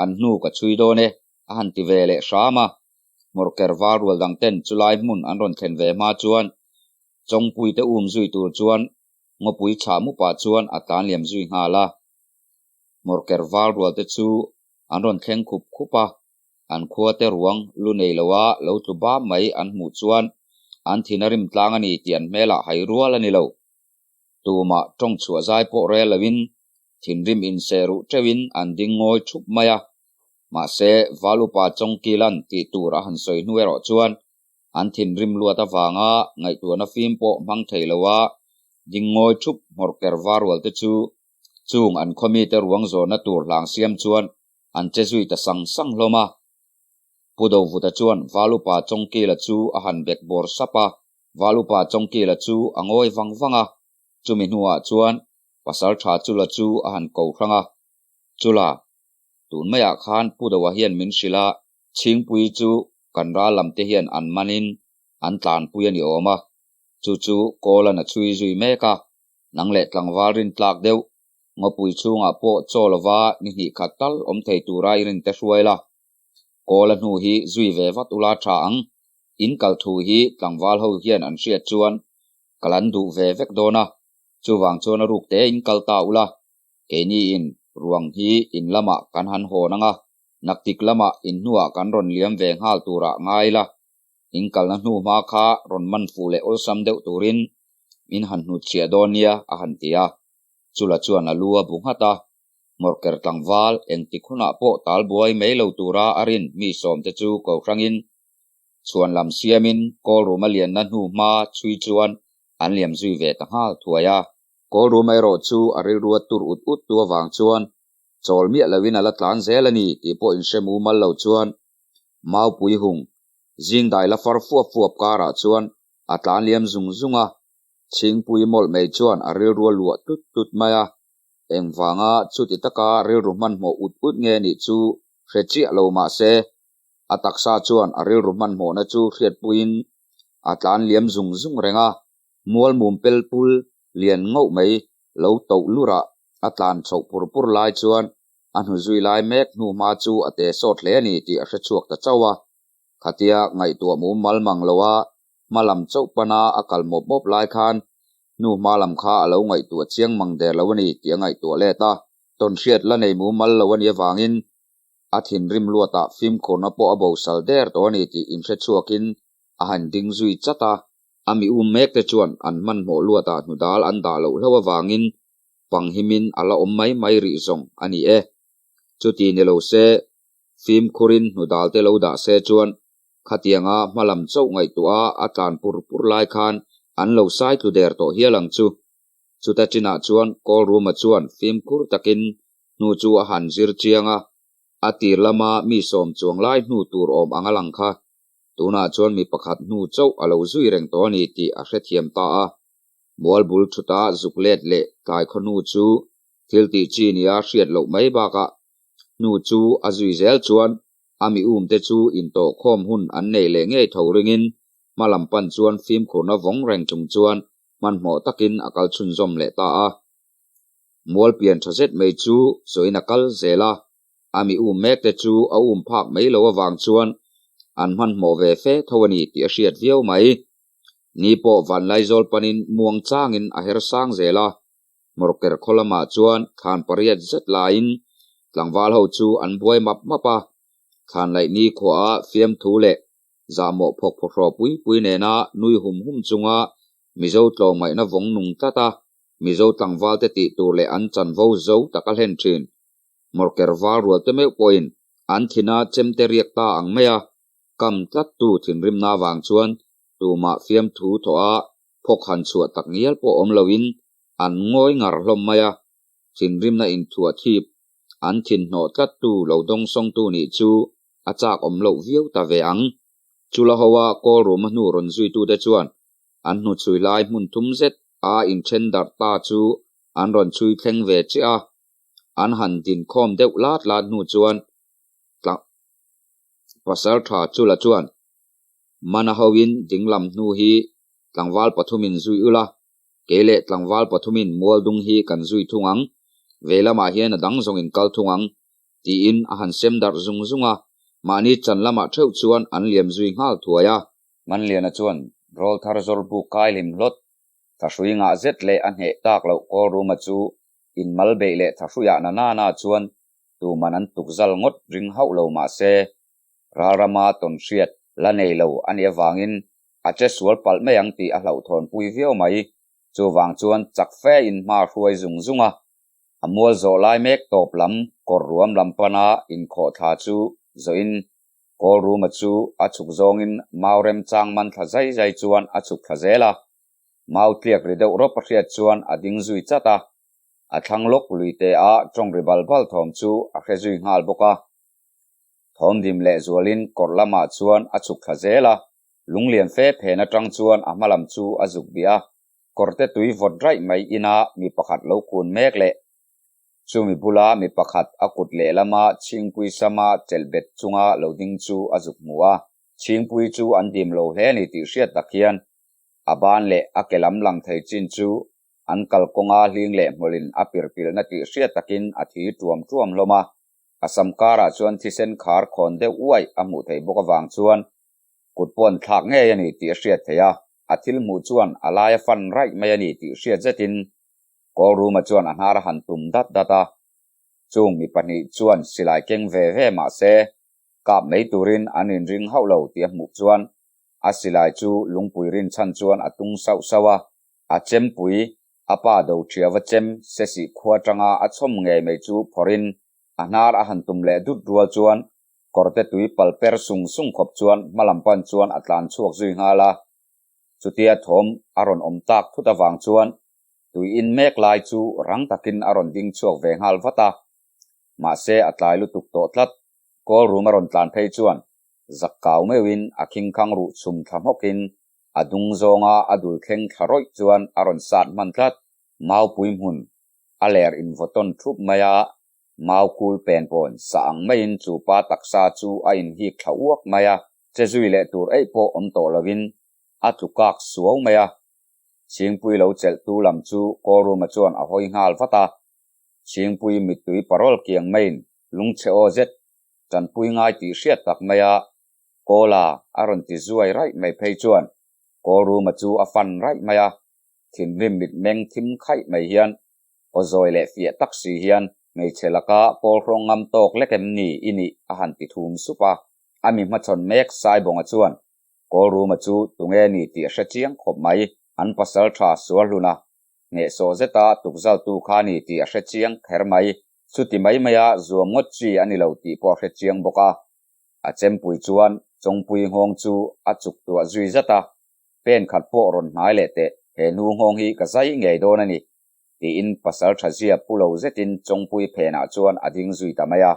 an hnu ka chhui dawn e a han ti ve leh hram a. Hmawrker val rual dang ten chulai hmun an rawn thlen ve hma chuan Chawngpuite um zui tur chuan ngawpui chhah mupah chuan a tlan liam zui nghal a. Hmawrker val rual te chu an rawn thleng khup khup a, an khua te ruang lu nei loa lo tlu bam mai an hmuh chuan an thin a rim tlang a ni tih an hmelah hai rual a ni lo. Tumah tawng chhuah zai pawh rel loin thinrim inseh ruh teuhin an ding ngawi thup mai a. Mahse, Val upa Chawngkilan tih tur a han sawi hnu erawh chuan an thinrim luat avanga ngaihtuahna fim pawh hmang thei loa ding ngawi thup hmawrhker var rual te chu chung an khawmite ruang zawnna tur hlang siam chuan an che zui ta sang sang hlawm a. Pu Dovuta chuan Val upa Chawngkila chu a han bek bawr sap a, Val upa Chawngkila chu a ngawi vang vang a, chumi hnuah chuan Pasal tha Chula chu a han ko hrang a, Chula, tun maiah khan Pu Doa hian min hrilh a, Chhingpui chu kan ral lam te hian an manin an tlanpui a ni awm a, chu chu Kawlan a chhui zui mek a, nang leh tlangval rin tlak deuh, ngawpui chhungah pawh chaw lova ni hnih khat tal awm thei tura i rin te hruai la. Kawla hnu hi zui ve vat ula tha ang, in kal thu hi tlangval ho hian an hriat chuan kal an duh ve vek dawn a, chuvang chuan a ruk te in kal ta ula, keini in ruang hi in lamah kan han hawn ang a, naktik lamah in hnuah kan rawn liam ve nghal turah ngai la, in kalna hnu hma kha rawn man fuh leh awlsam deuh turin in han hnutchhiah dawn nia a han ti a, Chula chuan a lu a bu nghat a, Hmawrker tlangval engtik hunah pawh tal buai mai lo tura a rin mi sawmte chu ko hrangin chhuan lam siamin Kawlruma lianna hnu hma chhui chuan an liam zui ve ta nghal thuai a. Kawlruma erawh chu a rilrua tur ut ut tu avang chuan chawl miah loin a la tlan zel a ni tih pawh inhre mumal lo chuan Maupui hung zing dai la far fuap fuap karah chuan a tlan liam zung zung a, Chhingpui mawlh mai chuan a rilrua luah tut tut mai a. Engvanga chuti taka rilru hmanhmawh ut ut nge nih chu hre chiah lo mah se, a taksa chuan a rilru hmanhmawhna chu hriatpuiin a tlan liam zung zung reng a, mual mum pel pul lian ngauh mai lo toh lurah a tlan chhoh pur pur lai chuan a hnu zui lai mek hnu hma chu a te sawt hle a ni tih a hre chhuak ta chauh a. Khatia ngaihtuah mum mal mang loa hma lam chauh pana a kal mawp mawp lai khan hnu hma lam kha a lo ngaihtuah chiang mang der lo a ni tih a ngaihtuah let a. Tawnhriat la nei mumal lo a nih avangin a thinrim luatah fimkhurna pawh a bosal der tawh a ni tih inhre chhuakin a han ding zui chat a. A mi um mek te chuan an hmanhmawh luatah hnudal an dah loh hlauh avangin panghimin a la awm mai mai rih zawng a ni e. Chuti ni lo se, fimkhurin hnudal te lo dah se chuan Khatianga hmalam chauh ngaihtuah a tlan pur pur lai khan an lo sai tlu der tawh hial ang chu. Chuta chinah chuan Kawlruma chuan fimkhur takin hnu chu a han zir chiang a, a tir lama mi sawm chuang lai hnu tur awm ang a lang kha. Tunah chuan mi pakhat hnu chauh a lo zui reng tawh a ni tih a hrethiam ta a. Mual bul thuta zuk let leh tlai khaw hnu chu thil tih chi nia hriat loh mai bakah hnu chu a zui zel chuan A mi umte chu intawhkhawm hun an nei leh ngei tho ringin hma lam pan chuan fimkhurna vawng reng chung chuan hmanhmawh takin a kal chhunzawm leh ta a. Mual pian tha zet mai chu sawiin a kal zel a, a mi um mekte chu a um phak mai lo avang chuan an hmanhmawh ve fe tho a ni tih a hriat viau mai. Ni pawh Vanlaizawl panin muang changin a her sang zel a, Hmawrker khaw lamah chuan thlan pariat zet laiin tlangval ho chu an buai map map a, thlan laih ni khuaah fiamthu leh zahmawh phawk phawhraw pui pui nena nui hum hum chunga Mizo tlawmngaihna vawng nung tlat a, Mizo tlangval te tih tur leh an chanvo zo tak a hlen thin. Hmawrker val rual te meuh pawhin an thina chemte riak ta ang mai a, kam tlattu thinrimna avang chuan tumah fiamthu thawh a. Phawk han chhuah tak ngial pawh awm loin an ngawi ngar hlawm mai a, thinrimna inthuah thip an thinhnawh tlattu lo dawngsawngtu nih chu a chak awm loh viau ta ve ang. Chula hoa kawl ruma hnu rawn zuitute chuan an hnuchhui lai hmun thum zet a inthen darh ta chu an rawn chhui thleng ve chiah a, an han dinkhawm deuh lat lat hnu chuan pasal tha Chula chuan Mana hoin dinglam hnu hi tlangval pathumin zui ula, kei leh tlangval pathumin mualdung hi kan zui thung ang, vei lamah hian a dang zawngin kal thung ang, tiin a han sem darh zung zung a, mahni chan lamah theuh chuan an liam zui nghal thuai a. Manliana chuan rawlthar zawrbu kai hlim hlawt, thahrui ngah zet leh a hneh tak loh Kawlruma chu inmal beih leh thahruiah na nana chuan tuman an tukzal ngawt ring hauh lo mah se, ralrama tawn hriat la nei lo a nih avangin a che sual palh mai ang tih a hlauhthawnpui viau mai. Chuvang chuan chak fe in hma hruai zung zung a, a mual zawh lai mek tawp lam kawr ruam lam pana inkhawh thla chu zawhin Kawlruma chu a chhuk zawngin mau remchang man thla zai zai chuan a chhuk thla zel a. Mau tliak ri deuh rawp a hriat chuan a ding zui chat a, a thlang lawk lui te a tawng ri bal bal thawm chu a hre zui nghal bawk a. Thawmdim leh zualin kawr lamah chuan a chhuk thla zel a, lunglian fe phen atang chuan a hma lam chu a zuk bih a, kawrte tui vawt raih mai ina mi pakhat lo kun mek leh chumi bula mi pakhat a kut lehlama chhingpui sama chelh bet chunga lo ding chu a zuk hmu a. Chhingpui chu an dim lo hle a ni tih hriat tak hian a ban leh a ke lam lang thei chin chu an kalkawnga hling leh hmawlhin a pirpilhna tih hriat takin a thi tuam tuam hlawm a. A sam karah chuan thisen khar khawn deuh uaih a hmuh theih bawk avang chuan kut pawn thlak ngei a ni tih a hriat theih a, a thil hmuh chuan a laia fan raih mai a ni tih hriat zetin Kawlruma chuan a hnar a han tum dat dat a. Chung mi pahnih chuan silai keng ve ve mah se kap mai turin an inring hauh lo tih a hmuh chuan a silai chu lungpui rinchhan chuan a tung sauh sauh a, a chempui A pa do ṭhiava chem sesih khua ṭanga a chhawm ngei mai chu phawrhin a hnar a han tum leh dut rual chuan kawrte tui pal per sung sung khawp chuan hmalam pan chuan a tlan chhuak zui nghal a. Chutia thawm a rawn awm tak thut avang chuan tui in mek lai chu rang takin a rawn ding chhuak ve nghal vat a. Mahse a tlai lutuk tawh tlat. Kawl rum a rawn tlan phei chuan zak kau meuhin a khingkhang ruh chhum thla hmawkin A dung zawnga a dul thleng thla rawih chuan a rawn sat hman tlat. Maupui hmun a ler invawtawn thup mai a, mau kul pen pawn sa ang maiin chu pa taksa chu a inhik thla uak mai a, che zui leh tur eih pawh awm tawh lovin a tlu kak suau mai a. Chhingpui lo chelhtu lam chu Kawlruma chuan a hawi nghal vat a, Chhingpui mittui parawl kiang maiin lungchhe aw zet tanpui ngai tih hriat tak mai a, Kawla a rawn ti zuai raih mai phei chuan Kawlruma chu a fan raih mai a, thinrim mitmeng thim khaih mai hian aw zawi leh fiah tak si hian hmeichhe laka kawl hrawng ngam tawk lek em ni i nih a han ti thum sup a. A mi hmachhawn mek Saibawnga chuan Kawlruma chu tunge ni tih a hre chiang khawp mai, an pasal tha sual hluna hnehsawh zeta tukzaltu kha ni tih a hre chiang kher mai. Chuti mai maia zuam ngawt chi a ni lo tih pawh a hre chiang bawk a. A chempui chuan Chawngpui nghawng chu a chuk tuah zui zat a, pen khat pawh rawn hnai leh teh, he hnu nghawng hi ka zai ngei dawn a ni, tiin pasal tha zia pu lo zetin Chawngpui phenah chuan a ding zui ta mai a.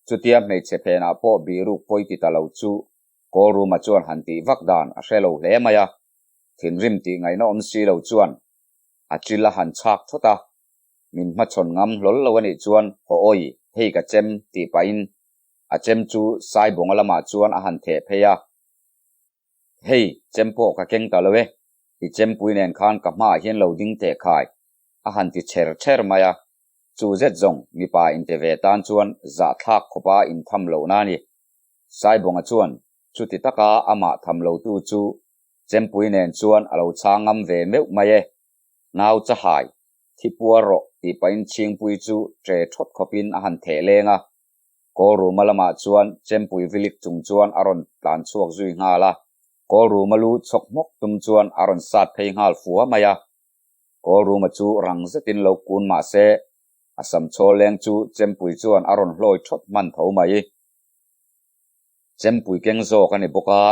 Chutia hmeichhe phenah pawh biruk pawi ti ta lo chu Kawlruma chuan han tih vak dan a hre lo hle mai a, thinrim tih ngaihna awm si lo chuan a chil a han chhak thawt a, min hmachhawn ngam hlawl lo a nih chuan haw awi, hei ka chem tih pahin A chem chu Saibawnga lamah chuan a han theh phei a, Hei, chem pawh ka keng ta lo e, i chempui nen khan ka hmaah hian lo ding teh khai, a han ti chher chher mai a. Chu zet zawng mipa inte ve tan chuan zahthlak khawpa intham lohna a ni. Saibawnga chuan chuti taka amah tham lotu chu chempui nen chuan a lo chhang ngam ve meuh mai e. Nau chahai, thi puar rawh tih pahin chhingpui chu ṭe ṭhawt khawpin a han theh leng a. Kawlruma lamah chuan chempui vilik chung chuan a rawn tlan chhuak zui nghal a, Kawlruma lu chhawk hmawk tum chuan a rawn sat phei nghal fua mai a. Kawlruma chu rang zetin lo kun mah se, a sam chhawl leng chu chempui chuan a rawn hlawi thawt hman tho mai. Chempui keng zawk a ni bawk a,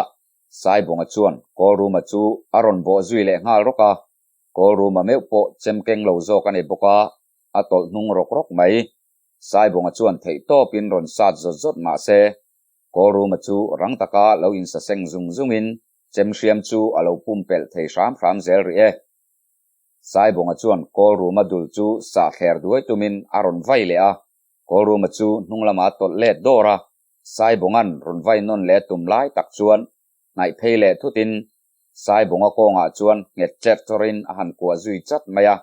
Saibawnga chuan Kawlruma chu a rawn bawh zui leh nghal rawk a, Kawlruma meuh pawh chem keng lo zawk a ni bawk a, a tawlh hnung rawk rawk mai. Saibawnga chuan theih tawpin rawn sat zawt zawt mah se, Kawlruma chu rang taka lo insaseng zung zungin chem hriam chu a lo pumpelh thei hram hram zel rih e. Saibawnga chuan Kawlruma dul chu sah thler duai tumin a rawn vai leh a, Kawlruma chu hnung lama tawlh let dawr a, Saibawnga'n rawn vai nawn leh tum lai tak chuan hnaih phei leh thutin Saibawnga kawngah chuan nghet cherh chawrin a han kuah zui chat mai a,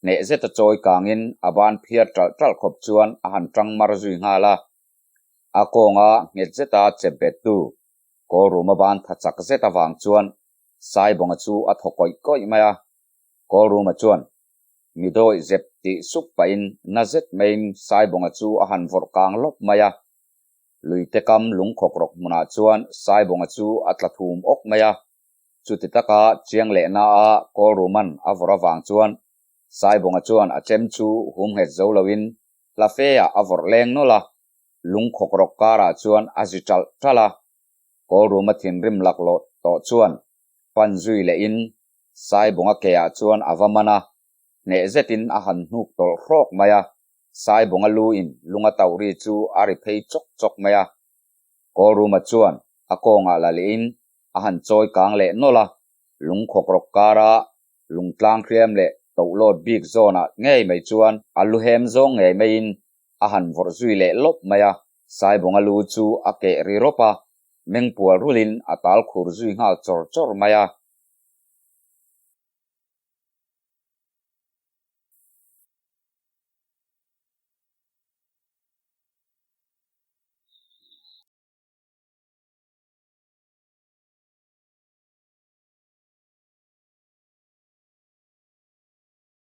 hneh zeta chawi kangin a ban phiar ṭalh ṭalh khawp chuan a han ṭang mar zui nghal a. A kawnga nghet zeta chep bettu Kawlruma ban tha chak zet avang chuan Saibawnga chu a thaw kawih kawih mai a, Kawlruma chuan mi dawih zep tih sup pahin na zet maiin Saibawnga chu a han vawrh kang lawp mai a. Luite kam lungkhawk rawk hmunah chuan Saibawnga chu a tla thum awk mai a. Chuti taka chiang lehna a Kawlruma'n a vawrh avang chuan Saibawnga chuan a chem chu hum nghet zo loin hla feah a vawrh leng nawlh a, lungkhawk rawk karah chuan a zi ṭalh ṭalh a. Kawlruma thinrim laklawh tawh chuan pan zui lehin Saibawnga keah chuan a va man a, hneh zetin a han hnuk tawlh hrawk mai a, Saibawnga lu in lunga tauh ri chu a ri phei chawk chawk mai a. Kawlruma chuan a kawngah la lehin a han chawi kang leh nawlh a, lungkhawk rawk kara lungtlang hriam leh tohlawt bik zawnah ngei mai chuan a lu hem zawng ngei maiin a han vawrh zui leh lawp mai a, Saibawnga lu chu a keh ri rawp a, mengpual rulin a tal khur zui nghal chawr chawr mai a.